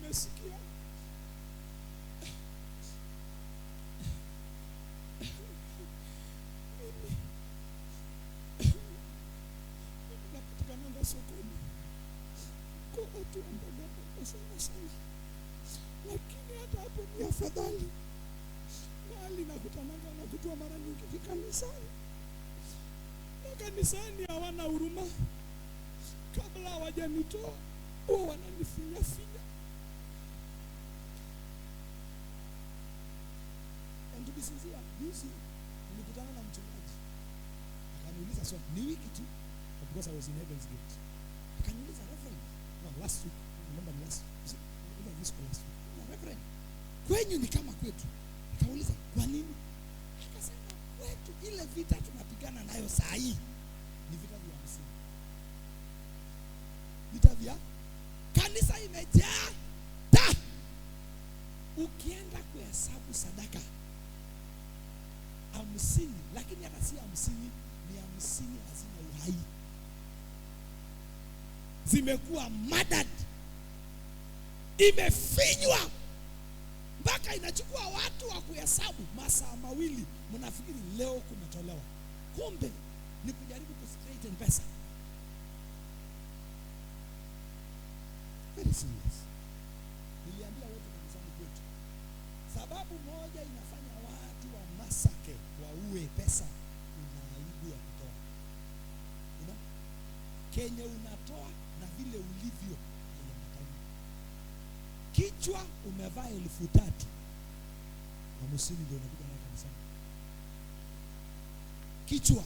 Nimesikia mimi napatikana sokoni kwa watu ambao sana sana, lakini hata hapo ni afadhali. Mahali nakutananga na kutua mara nyingi kanisani, na kanisani hawana huruma. Kabla hawajanitoa huwa wananifinya finya. And to be sincere, juzi nilikutana na mchungaji. Akaniuliza swali, ni wiki tu, because I was in Heaven's Gate. Akaniuliza, Reverend, no, last week, remember last, even this last week. No, Reverend, kwenyu ni kama kwetu. Nikauliza, kwa nini? Akasema, kwetu ile vita tunapigana nayo saa hii ni vita vya 50. Vita vya kanisa imejaa ta. Ukienda kuhesabu sadaka 50, lakini hata si 50, ni 50 hazina uhai. Zimekuwa murdered. Imefinywa mpaka inachukua watu wa kuhesabu masaa mawili. Mnafikiri leo kumetolewa, kumbe ni kujaribu ku straighten pesa. Very serious. Niliambia watu kanisani kwetu, sababu moja inafanya watu wa masake waue pesa, una aibu ya kutoa. You know? Kenye unatoa na vile ulivyo haiambatani. Kichwa umevaa 3000 50 ndio unakuja nayo kanisani. Kichwa,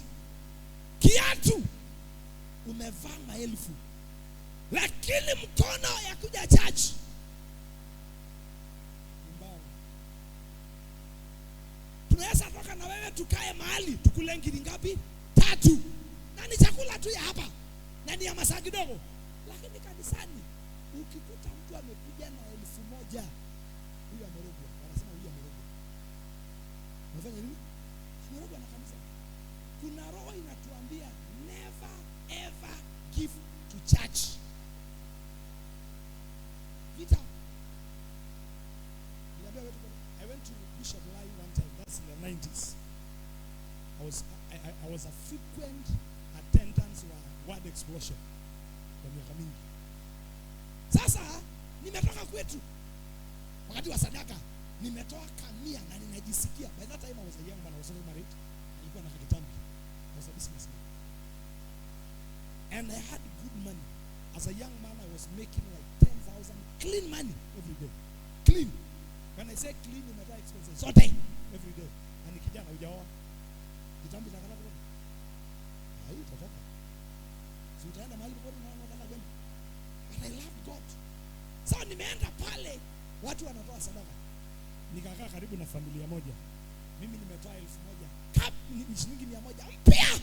kiatu umevaa maelfu, Lakini mkono ya kuja church mbao. Tunaweza toka na wewe tukae mahali tukule ngiri ngapi? 3. Na ni chakula tu ya hapa. Na ni ya masaa kidogo. Lakini kanisani ukikuta mtu amekuja na 1000, huyu amerogwa. Wanasema huyu amerogwa. Unafanya nini? Amerogwa na kanisa. Kuna roho inatuambia never ever give to church. Vita. I went to Bishop Lai one time. That's in the 90s. I was a frequent attendance wa word explosion kwa miaka mingi. Sasa nimetoka kwetu wakati wa sadaka nimetoa kamia na ninajisikia. By that time I was a young man, I was not married. Nilikuwa na kitambi. I was a businessman. And I had good money. As a young man, I was making like 10,000 clean money every day. Clean. When I say clean, umetoa expenses zote every day. Na ni kijana hujaoa. Kitambi itakala kutoka. Hai itatoka. Si utaenda mahali popote unataka kwenda. But I loved God. So nimeenda pale watu wanatoa sadaka. Nikakaa karibu na familia moja. Mimi nimetoa 1000. Kap ni shilingi 100 mpya.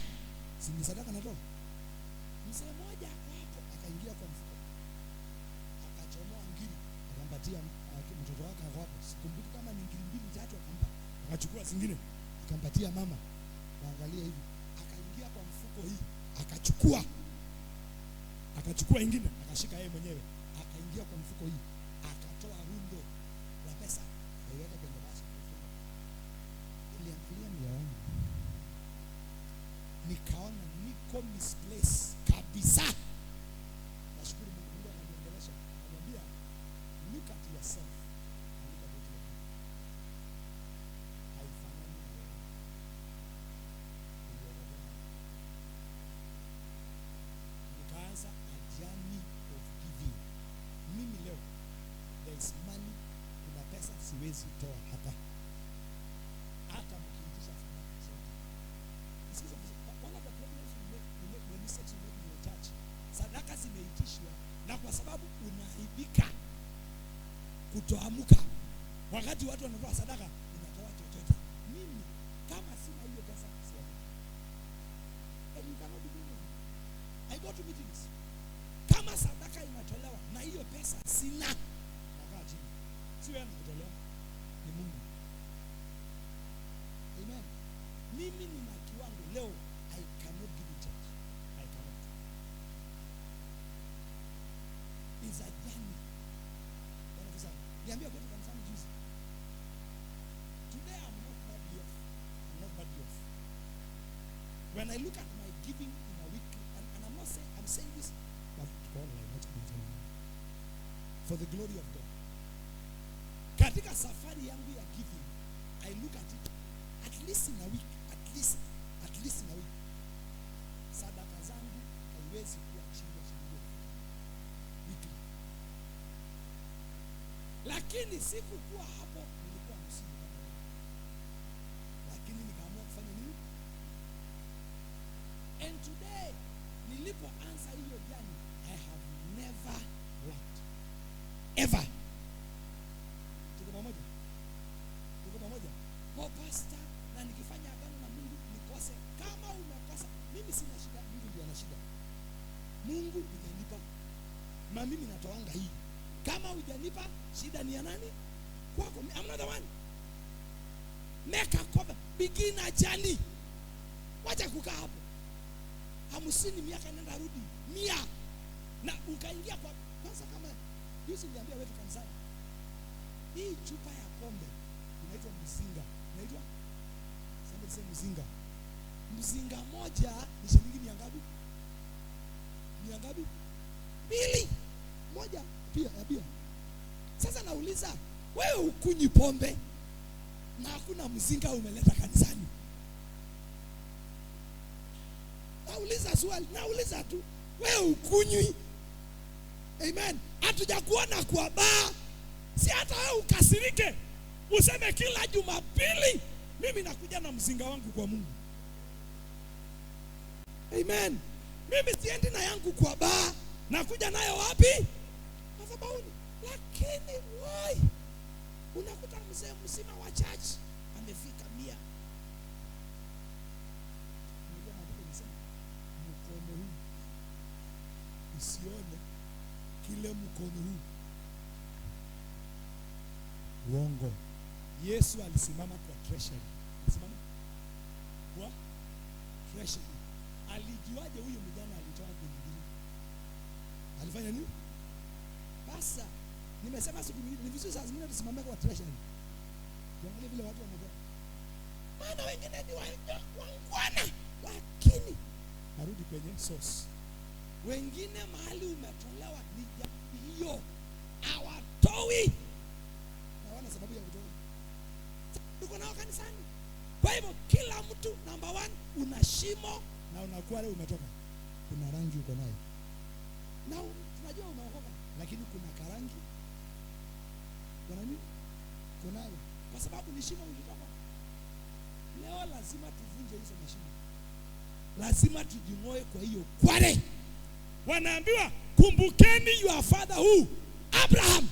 Si ni sadaka natoa. Mzee mmoja hapo akaingia kwa mfuko. Akachomoa ngiri, akampatia mtoto wake hapo. Sikumbuki kama ni ngiri 2 3 akampa. Akachukua zingine akampatia mama. Waangalia hivi. Akaingia kwa mfuko hii, akachukua. Akachukua ingine, akashika yeye mwenyewe. Akaingia kwa mfuko hii, akatoa rundo la pesa, akaiweka kwenye basi. Niliangalia mia wangu. Nikaona niko misplace kabisa. Nashukuru Mungu, Mungu ananiongelesha. Ananiambia, look at yourself and look at what you are doing. Haifanani na wewe. Nikaanza a journey of giving. Mimi leo there is money, kuna pesa siwezi toa hapa. Hata mkiitisha sadaka zote. Sikiza, one of the problems we make, the mistakes we make in the church. Sadaka zimeitishwa na kwa sababu unaibika kutoamuka. Wakati watu wanatoa sadaka, unatoa chochote. Mimi kama sina hiyo pesa siamuki. And you cannot do anything. I go to meetings. Kama sadaka inatolewa na hiyo pesa sina, nakaa chini. Si wewe unatolea, ni Mungu. Amen. Mimi nina kiwango leo, I cannot give in church. I cannot. It's a journey. Niambia kwetu kanisani juzi. Today I'm not badly off. I'm not badly off. When I look at my giving in a week, and I'm not saying, I'm saying this but for the glory of God. Katika safari yangu ya giving, I look at it at least in a week, at least in a week. Sadaka zangu haiwezi kuwa chini ya shilingi 5,000 weekly. Lakini sikukuwa hapo, nilikuwa 50 kama wewe. Lakini nikaamua kufanya nini? And today, nilipoanza hiyo journey, I have never lacked. Ever. Tuko pamoja? Tuko pamoja? Kwa pastor, na nikifanya agano na Mungu nikose. Kama umekosa, mimi sina shida, Mungu ndiye ana shida. Mungu hujanipa. Ma mimi natoanga hii. Kama hujanipa, shida ni ya nani? Kwako. I'm not the one. Make a covenant. Begin a journey. Wacha kukaa hapo. 50 miaka nenda rudi 100. Na ukaingia kwa kwanza kama juzi niliambia wetu kanisani. Hii chupa ya pombe inaitwa mzinga. Inaitwa? Somebody say mzinga. Mzinga moja ni shilingi 100 ngapi? 100 ngapi? 2. Moja pia ya bia. Sasa nauliza, wewe hukunywi pombe na hakuna mzinga umeleta kanisani. Nauliza swali, nauliza tu, wewe hukunywi. Amen. Hatujakuona kwa baa. Si hata wewe ukasirike. Useme kila Jumapili mimi nakuja na mzinga wangu kwa Mungu. Amen. Mimi siendi na yangu kwa baa. Nakuja nayo wapi? Madhabahuni. Lakini why? Unakuta mzee mzima wa church amefika 100. Unajua maandiko yanasema mkono huu usione kile mkono huu. Uongo. Yesu alisimama kwa treasury. Alisimama kwa treasury. Alijuaje huyu mjane alitoa kwenye? Alifanya nini? Basa, nimesema siku nyingine ni vizuri saa zingine tusimame kwa treasury. Tuangalie vile watu wametoa. Maana wengine ni wangwana, lakini narudi kwenye source. Wengine mahali umetolewa ni jamii hiyo hawatoi. Na wana sababu ya kutoa. Tuko nao kanisani. Kwa hivyo kila mtu number 1 una shimo na unakuwa leo umetoka. Kuna rangi uko nayo. Na tunajua umeokoka, lakini kuna karangi. Kuna nini? Kunayo. Kwa sababu ni shimo ulitoka. Leo lazima tuvunje hizo mashimo. Lazima tujingoe kwa hiyo kware. Wanaambiwa kumbukeni your father who? Abraham.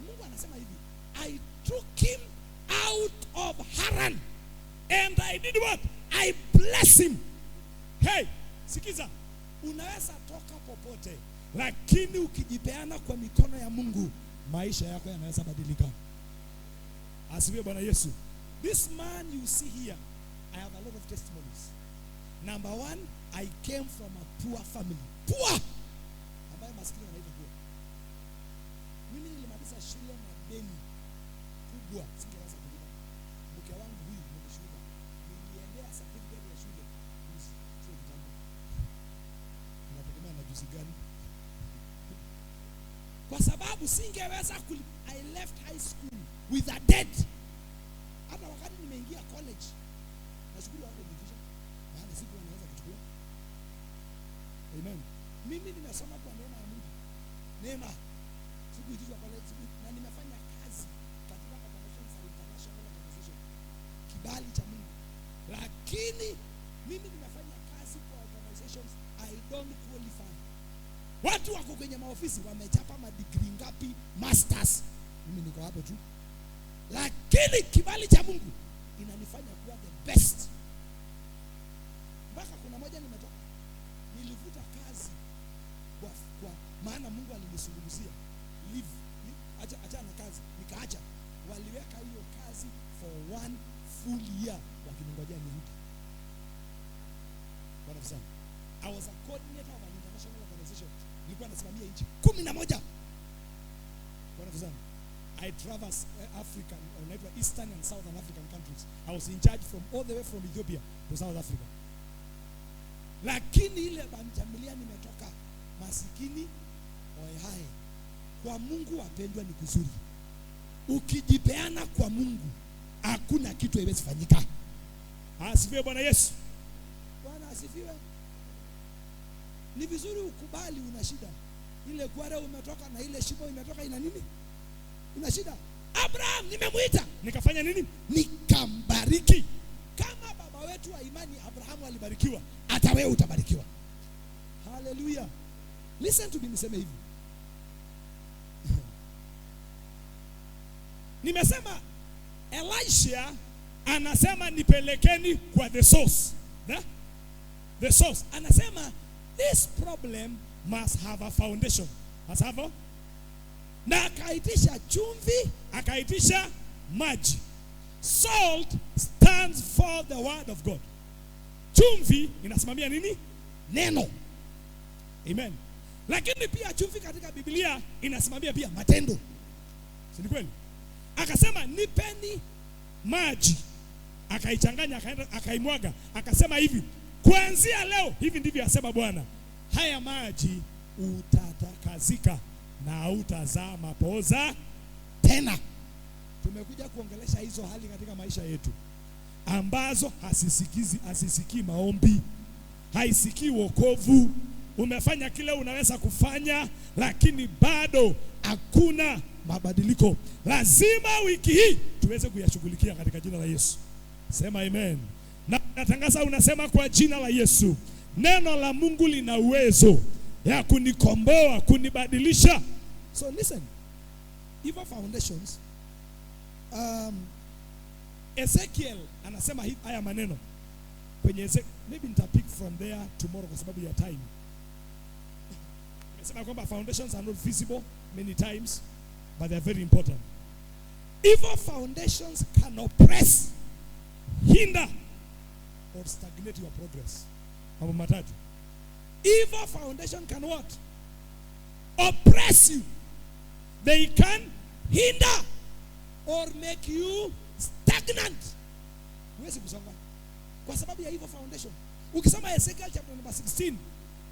Mungu anasema hivi, I took him out of Haran and I did what? I bless him. Hey, sikiza. Unaweza toka popote, lakini ukijipeana kwa mikono ya Mungu, maisha yako yanaweza badilika. Asifiwe Bwana Yesu. This man you see here, I have a lot of testimonies. Number 1, I came from a poor family. Poor! Ambayo maskini wanaita poor. Mimi nilimaliza shule na deni kubwa, singeweza kulipa. Mke wangu huyu ni mshuhuda. Niliendea certificate ya shule juzi, sio kitambo. Unategemea na juzi gani? Kwa sababu singeweza kulipa. I left high school with a debt. Hata wakati nimeingia college, nashukuru wako nilisha. Maana siku wanaweza kuchukua. Amen. Mimi nimesoma kwa neema ya Mungu. Neema. Sikuitishwa college na nimefanya kazi katika organizations za international organization. Kibali cha Mungu. Lakini mimi nimefanya kazi kwa organizations I don't qualify. Watu wako kwenye maofisi wamechapa madigrii ngapi, masters. Mimi niko hapo tu. Lakini kibali cha Mungu inanifanya kuwa the best. Mpaka kuna moja nimetoka. Nilivuta kazi kwa maana Mungu alinizungumzia. Leave, acha na kazi, nikaacha. Waliweka hiyo kazi for 1 full year wakiningojea nirudi. Bwana sana. I was a coordinator of an international organization. Nilikuwa nasimamia nchi 11. Bwana sana. I traverse African, Eastern and Southern African countries. I was in charge from all the way from Ethiopia to South Africa. Lakini ile familia nimetoka masikini oehae. Kwa Mungu wapendwa ni kuzuri. Ukijipeana kwa Mungu hakuna kitu haiwezi fanyika. Asifiwe Bwana Yesu. Bwana asifiwe. Ni vizuri ukubali una shida. Ile kware umetoka na ile shimo imetoka ina nini? Una shida. Abraham nimemuita, nikafanya nini? Nikambariki. Kama baba wetu wa imani Abrahamu alibarikiwa, hata wewe utabarikiwa. Hallelujah. Listen to me, niseme hivi. Nimesema Elisha anasema nipelekeni kwa the source. The source. Anasema this problem must have a foundation. Must have a? Na akaitisha chumvi, akaitisha maji. Salt stands for the word of God. Chumvi inasimamia nini? Neno. Amen. Lakini pia chumvi katika Biblia inasimamia pia matendo. Si ni kweli? Akasema nipeni maji. Akaichanganya, akaenda akaimwaga. Akasema hivi, kuanzia leo hivi ndivyo asema Bwana, haya maji utatakazika na utazaa mapoza tena. Tumekuja kuongelesha hizo hali katika maisha yetu ambazo hasisikii maombi, haisikii wokovu. Umefanya kile unaweza kufanya, lakini bado hakuna mabadiliko. Lazima wiki hii tuweze kuyashughulikia katika jina la Yesu. Sema amen. Na natangaza, unasema kwa jina la Yesu, neno la Mungu lina uwezo. ya kunikomboa, kunibadilisha. So listen, evil foundations. Ezekiel anasema haya maneno kwenye maybe nitapick from there tomorrow kwa sababu ya time. Nimesema kwamba foundations are not visible many times, but they are very important. Evil foundations can oppress, hinder, or stagnate your progress. Mambo matatu. Evil foundation can what? Oppress you. They can hinder or make you stagnant. Huwezi kusonga kwa sababu ya evil foundation. Ukisoma Ezekiel chapter number 16,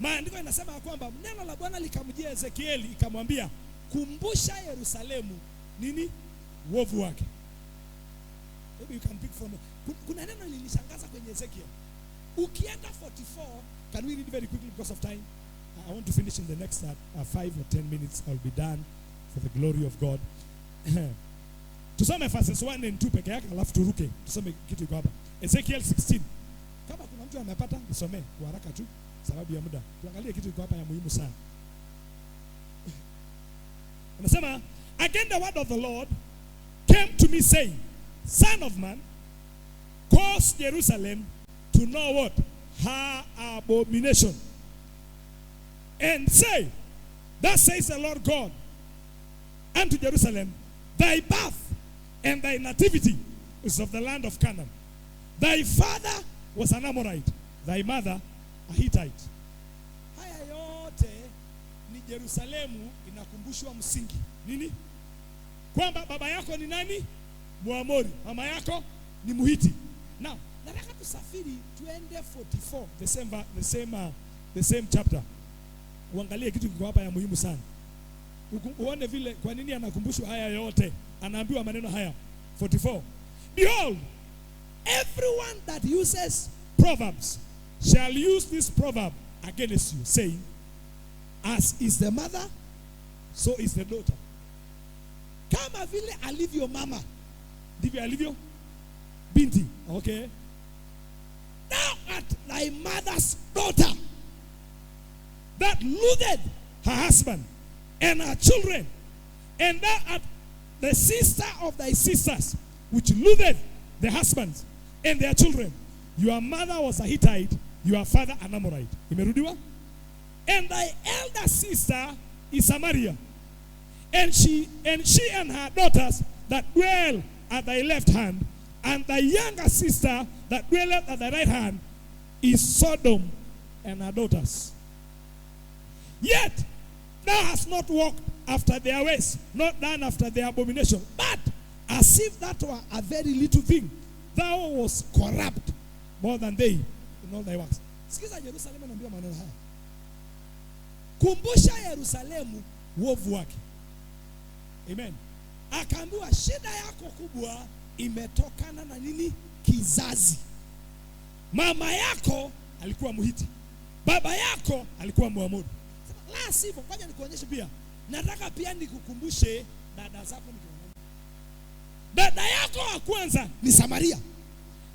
maandiko inasema ya kwamba neno la Bwana likamjia Ezekieli ikamwambia, kumbusha Yerusalemu nini? Uovu wake. Maybe you can pick from. Kuna neno lilinishangaza kwenye Ezekiel. Ukienda 44, can we read very quickly because of time? I want to finish in the next 5 or 10 minutes. I'll be done for the glory of God. Tusome verses 1 and 2 peke yake alafu turuke. Tusome kitu iko hapa. Ezekiel 16. Kama kuna mtu amepata nisomee kwa haraka tu sababu ya muda. Tuangalie kitu iko hapa ya muhimu sana. Anasema, again the word of the Lord came to me saying, Son of man, cause Jerusalem to know what? Her abomination. And say, thus says the Lord God unto Jerusalem, thy birth and thy nativity is of the land of Canaan. Thy father was an Amorite, thy mother a Hittite. Haya yote ni Yerusalemu inakumbushwa msingi. Nini? Kwamba baba yako ni nani? Muamori. Mama yako ni Muhiti. Now, nataka tusafiri tuende 44, the same chapter. Uangalie kitu kiko hapa ya muhimu sana. Uone vile kwa nini anakumbushwa haya yote. Anaambiwa maneno haya. 44. Behold, everyone that uses proverbs shall use this proverb against you, saying, as is the mother, so is the daughter. Kama vile alivyo mama, ndivyo alivyo binti. Okay. Thou art thy mother's daughter that loathed her husband and her children, and thou art the sister of thy sisters, which loathed the husbands and their children. Your mother was a Hittite, your father an Amorite. Imerudiwa? And thy elder sister is Samaria, and she and her daughters that dwell at thy left hand, and thy younger sister that dwelleth at thy right hand is Sodom and her daughters. Yet thou hast not walked after their ways, not done after their abomination, but as if that were a very little thing, thou wast corrupt more than they in all thy works. Sikiza Yerusalemu anaambiwa maneno haya. Kumbusha Yerusalemu uovu wake. Amen. Akaambiwa shida yako kubwa imetokana na nini? Kizazi. Mama yako alikuwa Muhiti, baba yako alikuwa Muamori. Sema la sivyo, ngoja nikuonyeshe pia. Nataka pia nikukumbushe dada zako ni kina. Dada yako wa kwanza ni Samaria.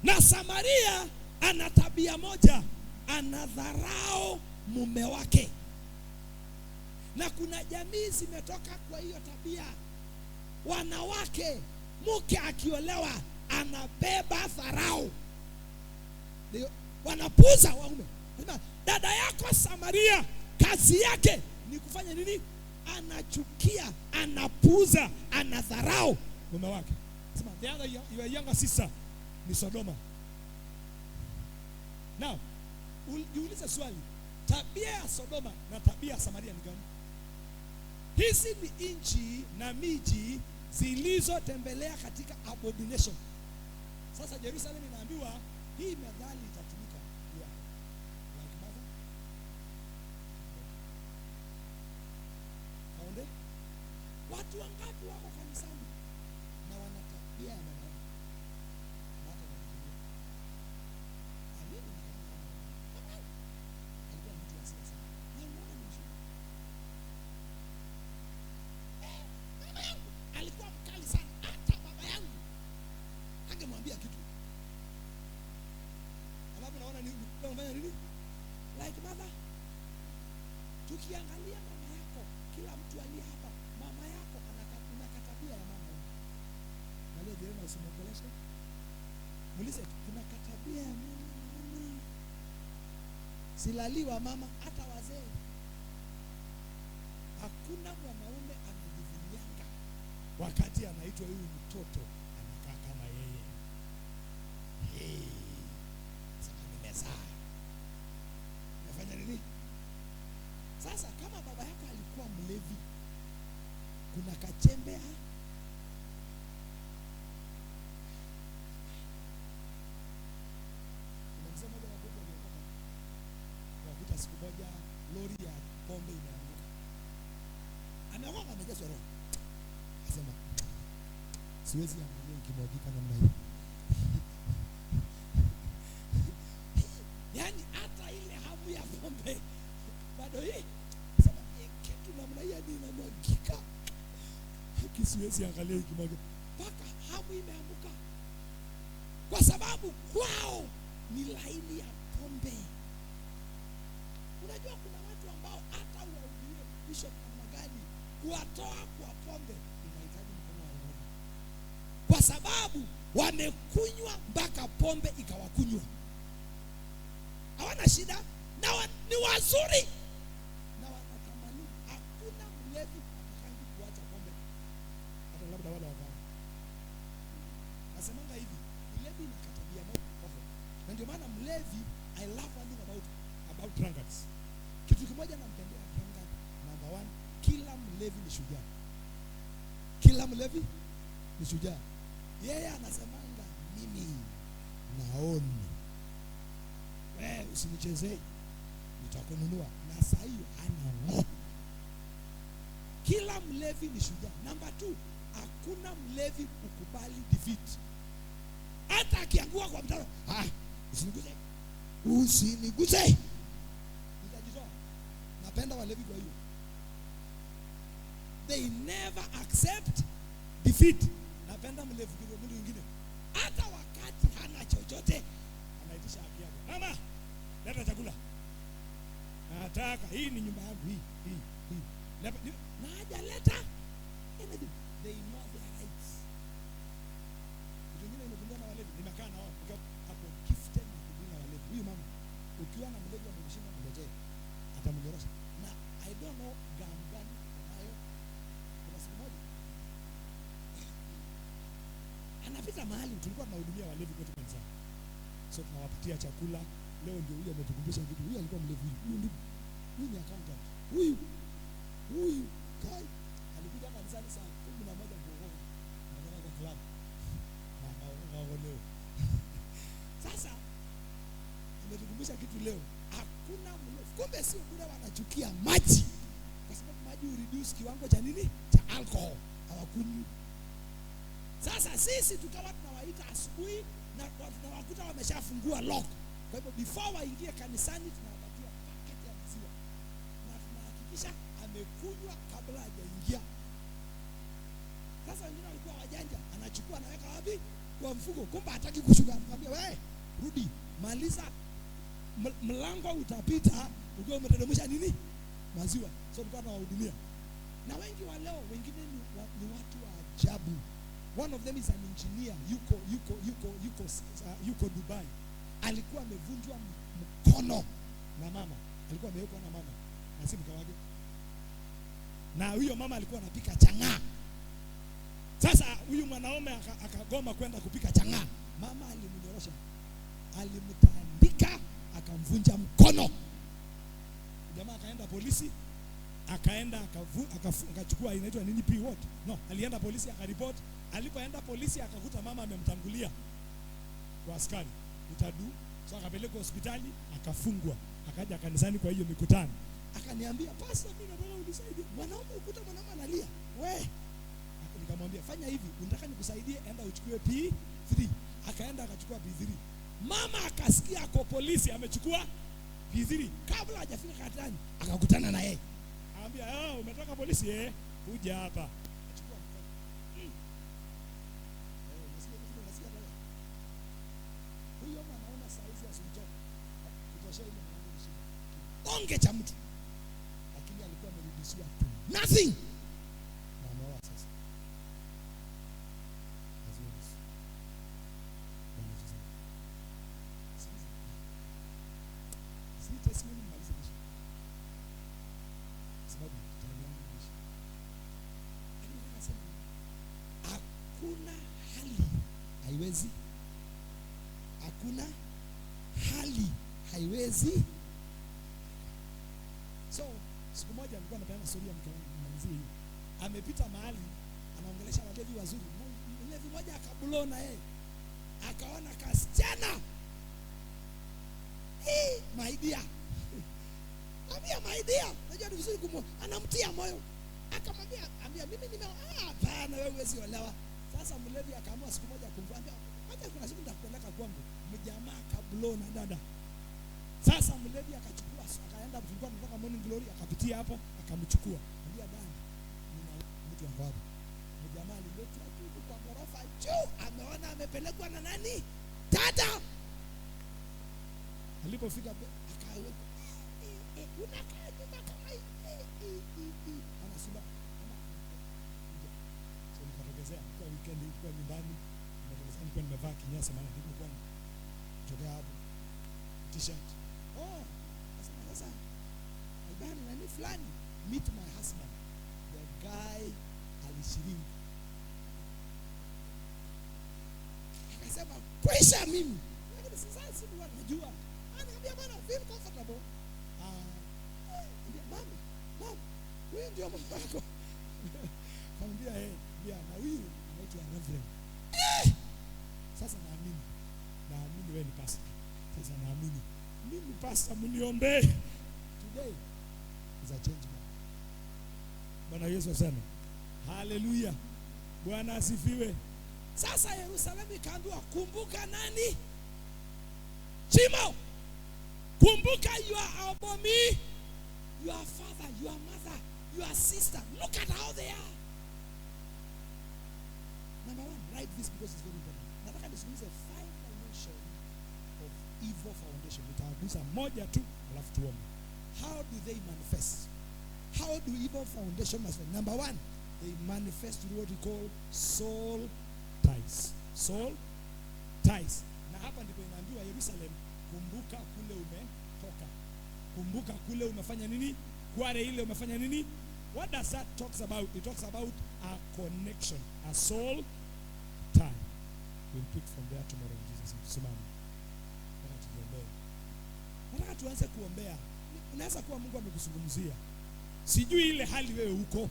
Na Samaria ana tabia moja, anadharau mume wake. Na kuna jamii zimetoka kwa hiyo tabia. Wanawake, mke akiolewa anabeba dharau. Wanapuza waume. Dada yako Samaria kazi yake ni kufanya nini? Anachukia, anapuza, anadharau mume wake. Sema the other your younger sister ni Sodoma. Now, jiulize swali, tabia ya Sodoma na tabia ya Samaria ni gani? Hizi ni nchi na miji zilizotembelea katika abomination. Sasa Jerusalem inaambiwa hii methali itatumika yako. Like mother. Kaonde? Watu wangapi wako kanisani na wana tabia ya mama yao? Na hata wanajilia. Amini ni kama mama yangu. Alikuwa mtu wa siasa. Na unaona ni mshuhuda. Mama yangu alikuwa mkali sana, hata baba yangu angemwambia kitu. Alafu naona ni unafanya nini? Like mother. Tukiangalia mama yako, kila mtu aliye hapa, mama yako ana katabia ya mama huyu. Angalia jirani, usimwongeleshe. Muulize, kuna katabia ya mama naona. Silaliwa mama, hata wazee. Hakuna mwanaume anajivunianga wakati anaitwa huyu mtoto anakaa kama yeye. Hey, sasa nimezaa. Nimefanya nini? Sasa kama baba yako alikuwa mlevi, kuna kachembe ha? Kuna mzee mmoja wa kwetu aliokoka. Wakuta siku moja lori ya pombe imeanguka. Ameokoka, amejazwa roho. Akasema siwezi angalia ikimwagika namna hiyo. Yaani hata ile hamu ya pombe bado hii. Sema hii kitu namna hii hadi inamwagika. Haki siwezi angalia ikimwagika. Mpaka hamu imeanguka. Kwa sababu kwao ni laini ya pombe. Unajua kuna watu ambao hata uwahubirie bishop namna gani, kuwatoa kwa pombe inahitaji mkono wa Yehova. Kwa sababu wamekunywa mpaka pombe ikawakunywa. Hawana shida na ni wazuri na wanatamani. Hakuna mlevi atakaye kuacha pombe. Hata labda wale wakao. Nasemanga hivi, mlevi ina katabia moja. Na ndio maana mlevi, I love one thing about drunkards. Kitu kimoja nampendea drunkard, number one, kila mlevi ni shujaa. Kila mlevi ni shujaa. Yeye anasemanga mimi naona. Wewe usinichezee, nitakununua. Na saa hiyo hana. Kila mlevi ni shujaa. Number 2, hakuna mlevi kukubali defeat. Hata akiangua kwa mtaro, usiniguse. Usiniguse. Nitajitoa. Napenda walevi kwa hiyo. They never accept defeat. Napenda mlevi kuliko mtu mwingine. Hata wakati hana chochote, anaitisha haki yake. Mama, leta chakula. Nataka, hii ni nyumba yangu hii, hii, hii. Na hajaleta anything. They know their rights. Kitu kingine nimegundua na walevi, nimekaa na wao, hapo gifted na kudunga walevi. Huyu mama, ukiwa na mlevi amekushinda mngojee, atamnyorosha. Na I don't know gani anayo. Kuna siku moja anapita mahali tulikuwa tunahudumia walevi kwetu kanisani. So tunawapatia chakula. Leo ndio huyu ametukumbusha kitu. Huyu alikuwa mlevi huyu. Huyu ndugu. Huyu ni accountant. Huyu kai alikuja kanisani saa 11 kuokoka. Anatoka kwa club. Na akaokoka leo. Sasa ametukumbusha kitu leo. Hakuna mlevi. Kumbe sio bure wanachukia maji. Kwa sababu maji reduce kiwango cha nini? Cha alcohol. Hawakunywi. Sasa sisi tukawa tunawaita asubuhi na tunawakuta wameshafungua lock. Kwa hivyo before waingie kanisani tunawapatia packet ya maziwa. Na tunahakikisha amekunywa kabla hajaingia. Sasa wengine walikuwa wajanja, anachukua anaweka wapi? Kwa mfuko. Kumbe hataki kushuka. Anamwambia wewe, rudi, maliza mlango utapita ukiwa umeteremsha nini? Maziwa. So tulikuwa tunawahudumia. Na wengi wa leo wengine ni watu wa ajabu. One of them is an engineer, yuko Dubai. Alikuwa amevunjwa mkono na mama. Alikuwa amewekwa na mama na si mke wake. Na huyo mama alikuwa anapika chang'aa. Sasa huyu mwanaume akagoma kwenda kupika chang'aa. Mama alimnyorosha. Alimtandika akamvunja mkono. Jamaa akaenda polisi, akaenda akachukua inaitwa nini P what? No, alienda polisi akaripoti. Alipoenda polisi akakuta mama amemtangulia kwa askari. Utadu. So akapelekwa hospitali akafungwa. Akaja kanisani kwa hiyo mikutano. Akaniambia, "Pastor, mimi nataka unisaidie." Mwanaume ukuta mwanaume analia. We. Nikamwambia, "Fanya hivi, unataka nikusaidie, enda uchukue P3." Akaenda akachukua P3. Mama akasikia ako polisi amechukua P3. Kabla hajafika katani akakutana na yeye. Akamwambia, "Ah, umetoka polisi eh? Kuja hapa." Achukua mkono. Huyo mwanaume saizi asimtoke. Kutoshea ile mwanaume ni shida. Onge cha mtu. Lakini alikuwa amerudishiwa tu nothing. Na ameoa sasa. Si testimony nimalize kesho. Sababu time yangu imeisha. Lakini nataka sema hakuna hali haiwezi. Hakuna hali haiwezi. So siku moja nilikuwa napeana story ya mke wangu, nimalizie hiyo. Amepita mahali anaongelesha walevi wazuri. Mlevi mmoja akabulo na yeye. Akaona kasichana. Hey, my dear. Ambia my dear. Unajua ni vizuri kumu anamtia moyo. Akamwambia ambia mimi nime hapana wewe huwezi olewa. Sasa mlevi akaamua siku moja kumwambia hata kuna siku nitakupeleka kwangu. Mjamaa kablo na dada. Sasa mlevi akachukua akaenda tulikuwa tunatoka Morning Glory akapitia hapo akamchukua. Ambia dada nina mtu wangu hapa. Mjamaa aliletwa tu kwa ghorofa juu ameona amepelekwa na nani? Dada. Alipofika akaweka unakaa nyumba kama hii anasema so nikatokezea kwa weekend ilikuwa nyumbani nimetokezea nilikuwa nimevaa kinyasa maana nilikuwa nitokea hapo t-shirt. Oh, nasema sasa ibani nani fulani meet my husband. The guy alishiriki. Akasema kwisha mimi. Lakini sasa si najua. Anaambia bwana feel comfortable. Mama, mama, huyu ndio mama wako. Kamwambia eh, ndio na huyu anaitwa Reverend. Sasa naamini. Naamini wewe ni pastor. Sasa naamini. Mimi pastor mniombee. Today is a change man. Bwana Yesu asante. Hallelujah. Bwana asifiwe. Sasa Yerusalemu ikaambiwa kumbuka nani? Chimo. Kumbuka your abomi, your father, your mother, your sister. Look at how they are. Number one, write this because it's very important. Nataka nizungumze 5 dimensions of evil foundation. Nitagusa moja tu alafu tuombe. How do they manifest? How do evil foundation manifest? Number one, they manifest through what we call soul ties. Soul ties. Na hapa ndipo inaambiwa Yerusalem, kumbuka kule umetoka. Kumbuka kule umefanya nini? Kware ile umefanya nini? What does that talks about? It talks about a connection, a soul tie. We'll pick from there tomorrow in Jesus' name. Simama. Nataka tujiombee. Nataka tuanze kuombea. Unaweza kuwa Mungu amekuzungumzia. Sijui ile hali wewe uko.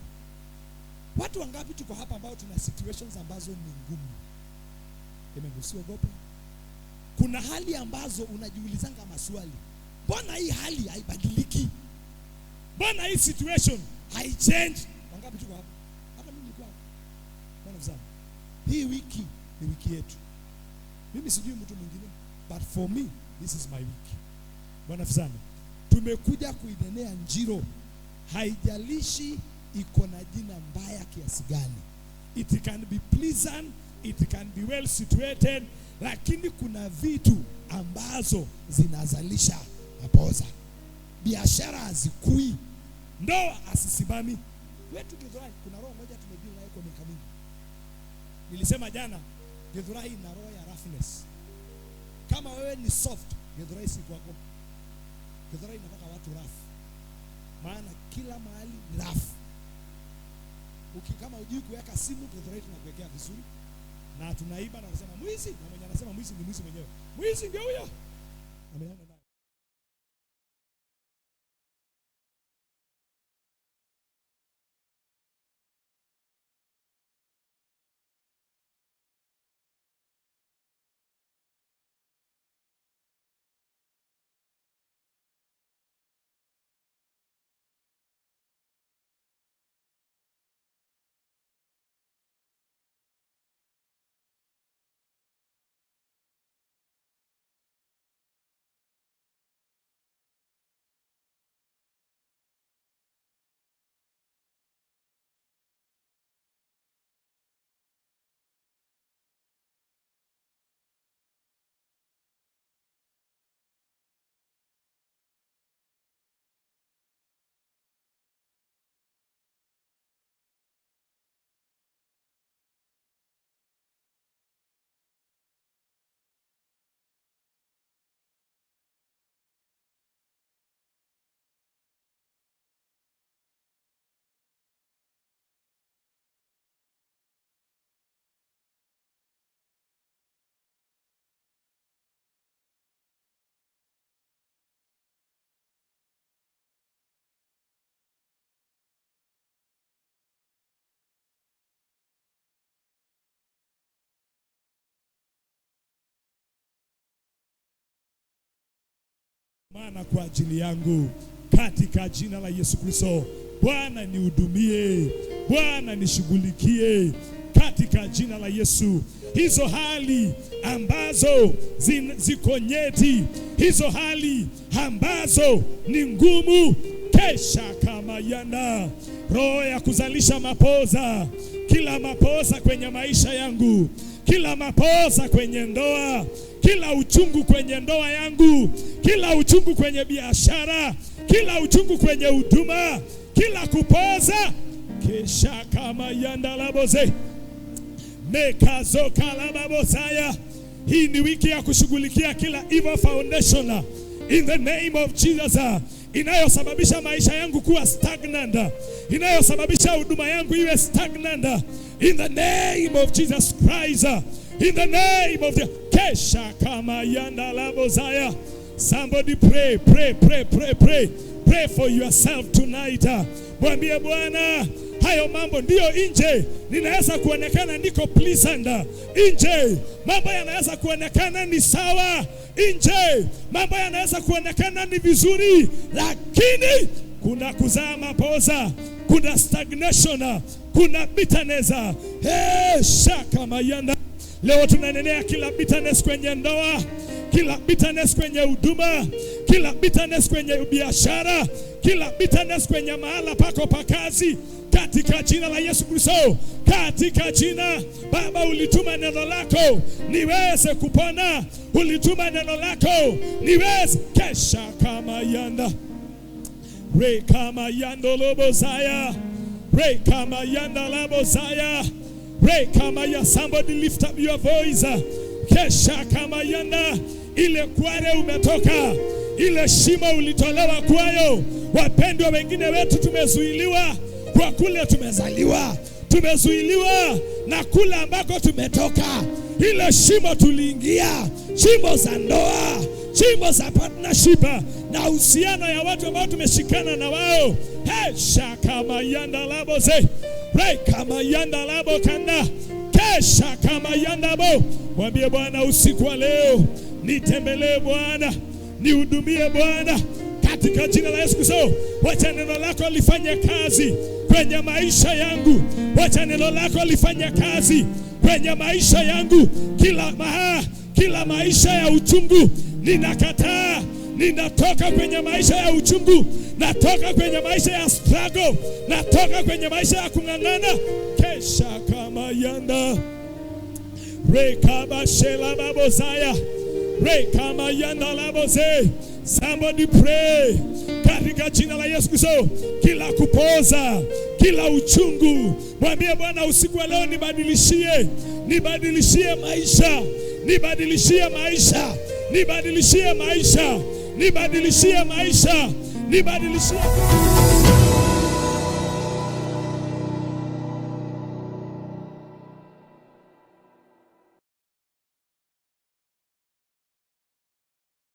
Watu wangapi tuko hapa ambao tuna situations ambazo ni ngumu? Amen. Usiogope. Kuna hali ambazo unajiulizanga maswali. Mbona hii hali haibadiliki? Mbona hii situation haichange? Wangapi tuko hapa? Hata mimi nilikuwa hapa. Bwana mzama. Hii wiki ni wiki yetu. Mimi sijui mtu mwingine, but for me this is my week. Bwana mzama. Tumekuja kuinenea Njiro. Haijalishi iko na jina mbaya kiasi gani. It can be pleasant, it can be well situated, lakini kuna vitu ambazo zinazalisha mapoza. Biashara hazikui, ndoa asisimami. Wetu Githurai kuna roho moja tumedeal nayo kwa miaka mingi. Nilisema jana Githurai ina roho ya roughness. Kama wewe ni soft, Githurai si kwako. Githurai inataka watu rough. Maana kila mahali ni rough. Kama hujui kuweka simu, Githurai tunakuwekea vizuri. Na tunaiba na tunasema mwizi, na mwenye anasema mwizi ni mwizi mwenyewe. Mwizi ndio huyo. Ameona. Maana kwa ajili yangu katika jina la Yesu Kristo. Bwana nihudumie, Bwana nishughulikie katika jina la Yesu. Hizo hali ambazo ziko nyeti, hizo hali ambazo ni ngumu, kesha kama yana roho ya kuzalisha mapoza, kila mapoza kwenye maisha yangu, kila mapoza kwenye ndoa, kila uchungu kwenye ndoa yangu, kila uchungu kwenye biashara, kila uchungu kwenye huduma, kila kupoza, kesha kama yanda laboze mekazo kalababosaya. Hii ni wiki ya kushughulikia kila evil foundation in the name of Jesus, inayosababisha maisha yangu kuwa stagnant, inayosababisha huduma yangu iwe stagnant, in the name of Jesus Christ, in the name of the kesha kama yanda labozaya. Somebody pray, pray, pray, pray, pray, pray for yourself tonight. Mwambie Bwana, hayo mambo ndiyo nje ninaweza kuonekana niko pleasant, nje mambo yanaweza kuonekana ni sawa, nje mambo yanaweza kuonekana ni vizuri, lakini kuna kuzaa mapoza, kuna stagnation, kuna bitterness. Hey, shaka mayanda. Leo tunanenea kila bitterness kwenye ndoa, kila bitterness kwenye huduma, kila bitterness kwenye biashara, kila bitterness kwenye mahala pako pa kazi, katika jina la Yesu Kristo, katika jina Baba, ulituma neno lako niweze kupona, ulituma neno lako niweze kesha kama yanda re kama yando lobozaya re kama yanda labozaya re kama ya. Somebody lift up your voice. Kesha kama yanda, ile kware umetoka, ile shimo ulitolewa kwayo. Wapendwa, wengine wetu tumezuiliwa kwa kule tumezaliwa, tumezuiliwa na kule ambako tumetoka, ile shimo tuliingia, shimo za ndoa, shimo za partnership na uhusiano ya watu ambao tumeshikana na wao. Hey, shaka mayanda labo ze re kama yanda labo kanda kesha kama yanda bo. Mwambie Bwana usiku wa leo, nitembelee Bwana, nihudumie Bwana, katika jina la Yesu Kristo. Wacha neno lako lifanye kazi kwenye maisha yangu, wacha neno lako lifanye kazi kwenye maisha yangu. Kila maisha ya uchungu ninakataa, ninatoka kwenye maisha ya uchungu, natoka kwenye maisha ya struggle, natoka kwenye maisha ya kung'ang'ana. Kesha kama yanda rekabashela babosaya rekama yanda labose. Somebody pray katika jina la Yesu Kristo. Kila kupoza, kila uchungu, mwambie Bwana usiku wa leo, nibadilishie, nibadilishie maisha, nibadilishie maisha, nibadilishie maisha, nibadilishie maisha, nibadilishie.